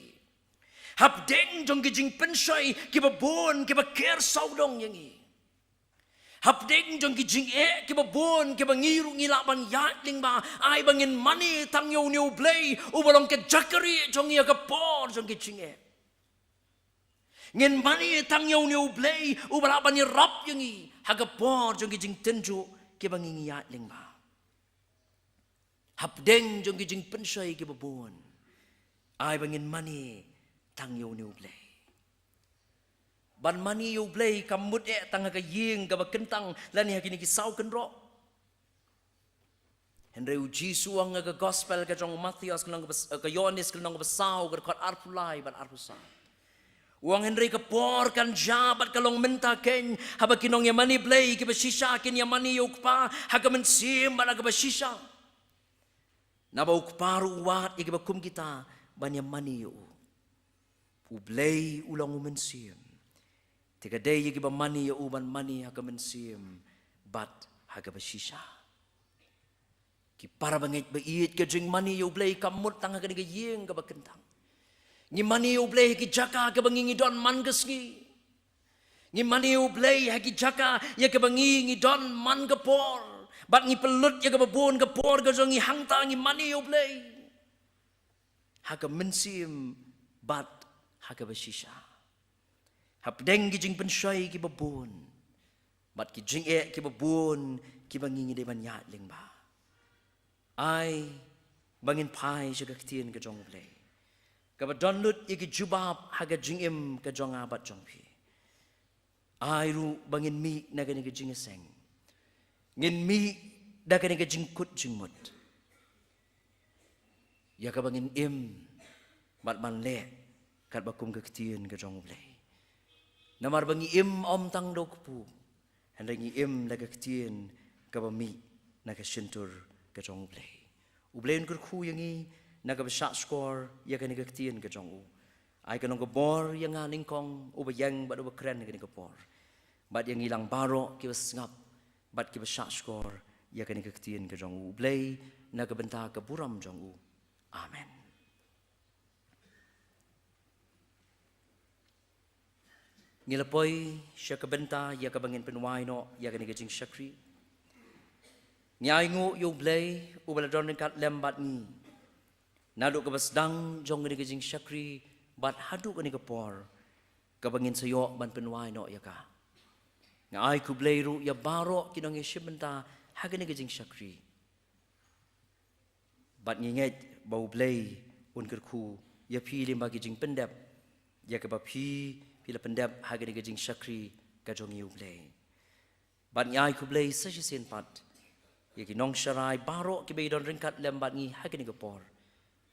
hapdeng jong ki jingpynshoi kiba bun kiba ker sawdong ïa ngi, hapdeng jong ki jingeh kiba bun kiba ngi ruh ngi lah ban ïaid lyngba, ai ba ngin mane tang ïa une U Blei uba long ka jaka rieh jong ngi ha ka por jong ki jingeh. Ngin mane tang ïa une U Blei uba lah ban ïarap ïa ngi ha ka por jong ki jingtynjuh kiba ngi ngi ïaid lyngba. Hapdeng jong ki jingpynshoi kiba bun, ai ba ngin mane tang ïa une U Blei. Ban mane ïa U Blei kam mut eh tang ha ka ïing kaba kyntang lane ha kine ki saw kynroh. Hynrei u Jisu u ong ha ka gospel ka jong u Mathaios, ka lynnong kaba s-, ka Ïoannis, ka lynnong kaba saw, ka dkhot arphew lai bad arphew saw. U ong, hynrei ka por kan jia bad ka long mynta keiñ, haba ki nongïamane Blei kiba shisha kin ïamane ïa u Kpa ha ka mynsiem bad ha kaba shisha. Naba u Kpa ruh u wad ïa kiba kum kita ban ïamane ïa u. U Blei u long u mynsiem. Te ka dei ïa kiba mane ïa u ban mane ha ka mynsiem bad ha kaba shisha. Ki para bangeit ba ïeit, ka jingmane ïa U Blei kam mut tang ha kane ka ïing kaba kyntang. Ngi mane ïa U Blei ha ki jaka kaba ngi ngi don man ka sngi. Ngi mane ïa U Blei ha ki jaka ïa kaba ngi ngi don man ka por. Bad ngi pynlut ïa kaba bun ka por ka jong ngi hangta ngi mane ïa U Blei. Ha ka mynsiem bad ha kaba shisha. Hapdeng ki jingpynshoi kiba bun bad ki jingeh kiba bun kiba ngi ngi dei ban ïaid lyngba. Ai ba ngin phai sha ka ktien ka jong U Blei, kaba don lut ïa ki jubab ha ka jingim ka jong nga bad jong phi. Ai ruh ba ngin mih na kane ka jingïaseng, ngin mih da kane ka jingkut jingmut ïa kaba ngin im bad ban leh katba kum ka ktien ka jong U Blei. Namar ba ngi im ym tang da u kpu, hynrei ngi im da ka ktien kaba mih na ka shyntur ka jong U Blei. U Blei un kyrkhu ïa ngi na kaba shah shkor ïa kane ka ktien ka jong u. Ai ka nong ka bor ïa nga nyngkong uba ïeng bad uba kren ïa kane ka por, bad ïa ngi lang baroh kiba sngap bad kiba shah shkor ïa kane ka ktien ka jong u. U Blei na ka bynta ka burom jong u. Amen. Ngi la poi sha ka bynta ïa kaba ngin pynwai noh ïa kane ka jingshakri. Ngi ainguh ïa U Blei uba la don ryngkat lem bad ngi naduh kaba sdang jong kane ka jingshakri bad haduh kane ka por kaba ngin sa ïoh ban pynwai noh ïa ka. Nga ai khublei ruh ïa baroh ki nongïashim bynta ha kane ka jingshakri. Bad ngi ngeit ba U Blei un kyrkhu ïa phi lyngba ki jingpyndep ïa kaba phi, phi la pyndep ha kane ka jingshakri ka jong ngi U Blei. Bad ngi ai khublei sa shisien pat ïa ki nongsharai baroh kiba ïadon ryngkat lem bad ngi ha kane ka por.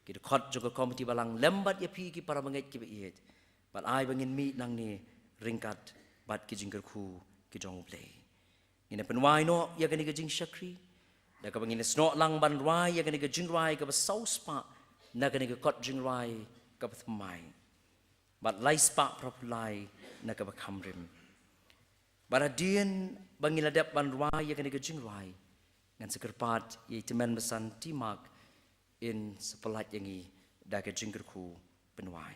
Ki dkhot jong ka komiti balang lem bad ïa phi ki para bangeit kiba ïeit. Bad ai ba ngin mih nangne ryngkat bad ki jingkyrkhu ki jong U Blei. Ngin ïa pynwai noh ïa kane ka jingshakri da kaba ngin ïasnoh lang ban rwai ïa kane ka jingrwai kaba saw spah na kane ka kot jingrwai kaba thymmai, bad lai spah phra phew lai na kaba kham rim. Bad hadien ba ngi la dep ban rwai ïa kane ka jingrwai, ngan sa kyrpad ïa i Tymmen Basan T. Mark in sa pyllait ïa ngi da ka jingkyrkhu pynwai.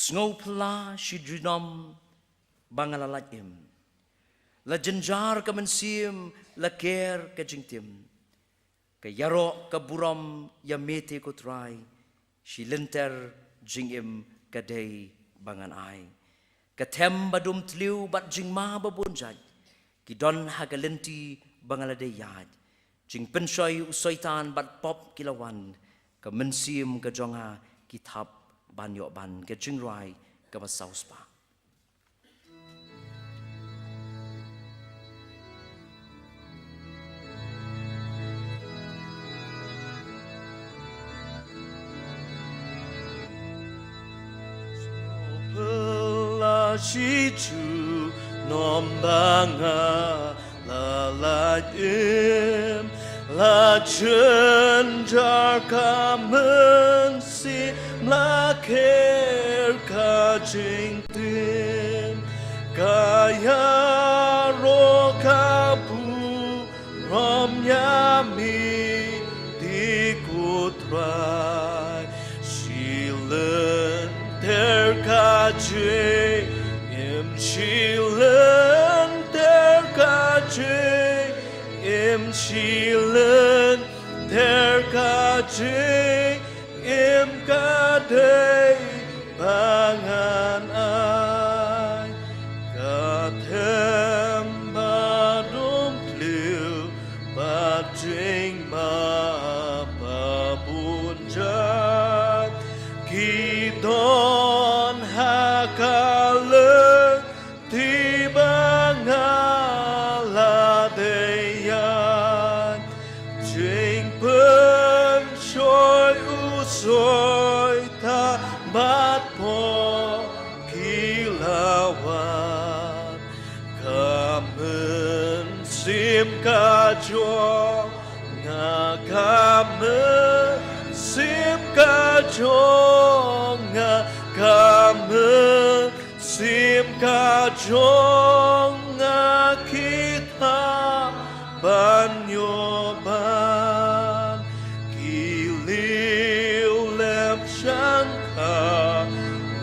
Sngewphylla shi junom ba nga la lait im, la jynjar ka mynsiem, la ker ka jingtim. Ka ïaroh ka burom ïa me te ko Trai, shi lynter jingim ka dei ba ngan ai. Ka them ba dum tliw bad jingma ba bun jait ki don ha ka lynti ba nga la dei ïaid. Jingpynshoi u Soitan bad pop ki la wan, ka mynsiem ka jong nga ki thap ban ïoh ban. Ka jingrwai kaba saw spah. Pela shi junom ba nga la lait im, la jynjar ka mynsiem, la ker ka jingtim. Ka ïaroh ka burom ïa me te ko Trai. Shi lynter ka jingim, shi lynter ka jingim, shi lynter ka jingim ka dei ba ngan ai. Ka them ba dum tliw bad jingma ba bun jait ki don ha ka lynti ba nga la dei ïaid. Jingpynshoi u Soitan bad pop ki la wan. Ka mynsiem ka jong nga, ka mynsiem ka jong nga, ka mynsiem ka jong nga ki thap ban ïoh ban. Ka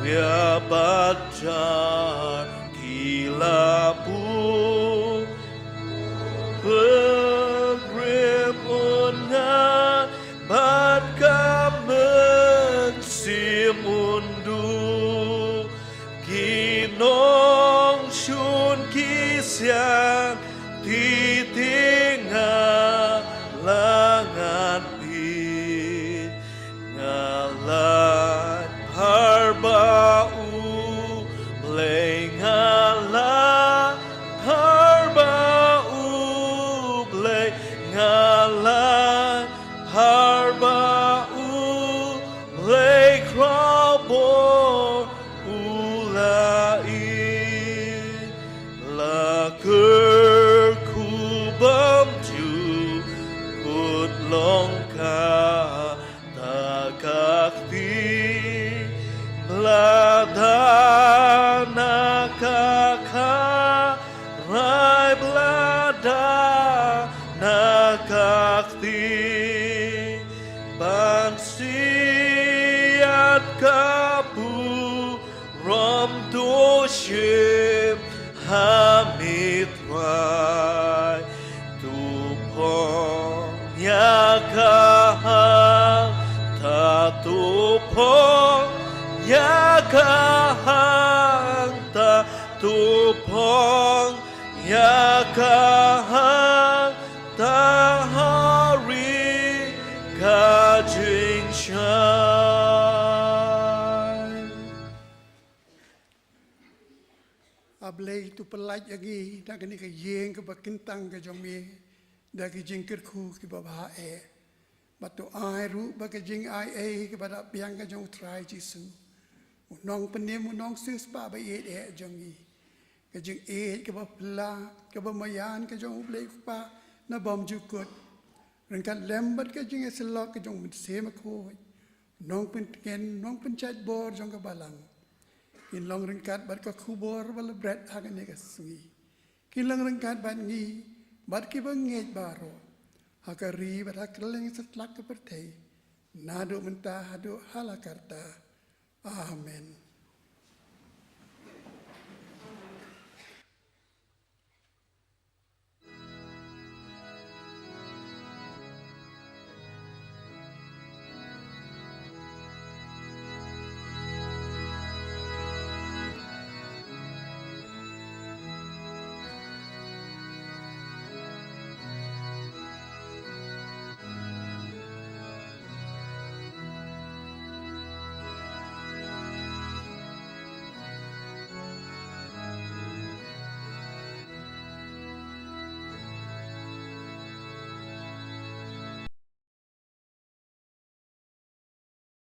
wia bad jar ki la buh Pilgrim un ngat bad ka mynsiem un duh. Ki nongshun ki siang, titi nga la ngat bit. Nga la phar ba U Blei, nga la phar ba U Blei, nga la phar ba U Blei, khraw bor U la ïeit. La kyrkhu bymjukut long kata ka kti, blada na ka kharai, blada na ka kti, ban siat ka burom, to shim ha mi Trai. To phong ïa ka hangta, to phong ïa ka hangta, to phong ïa ka hangta ha ri ka jingshai. A Blei, to pyllait ïa ngi na kane ka ïing kaba kyntang ka jong me da ki jingkyrkhu kiba bha eh. Bad to ai ruh ba ka jingai ei kaba da biang ka jong U Trai Jisu, u nongpynim, u nongsiewspah ba ïeit eh jong ngi, ka jingïeit kaba phylla, kaba maïan ka jong U Blei Kpa na bymjukut, ryngkat lem bad ka jingïasyllok ka jong U Mynsiem Bakhuid, u nongpyntngen, u nongpynjait bor jong ka balang, kin long ryngkat bad ka khubor ba la bret ha kane ka sngi. Kin long ryngkat bad ngi bad kiba ngeit baroh, ha ka ri bad ha kylleng satlak ka pyrthei, naduh mynta haduh hala karta. Amen.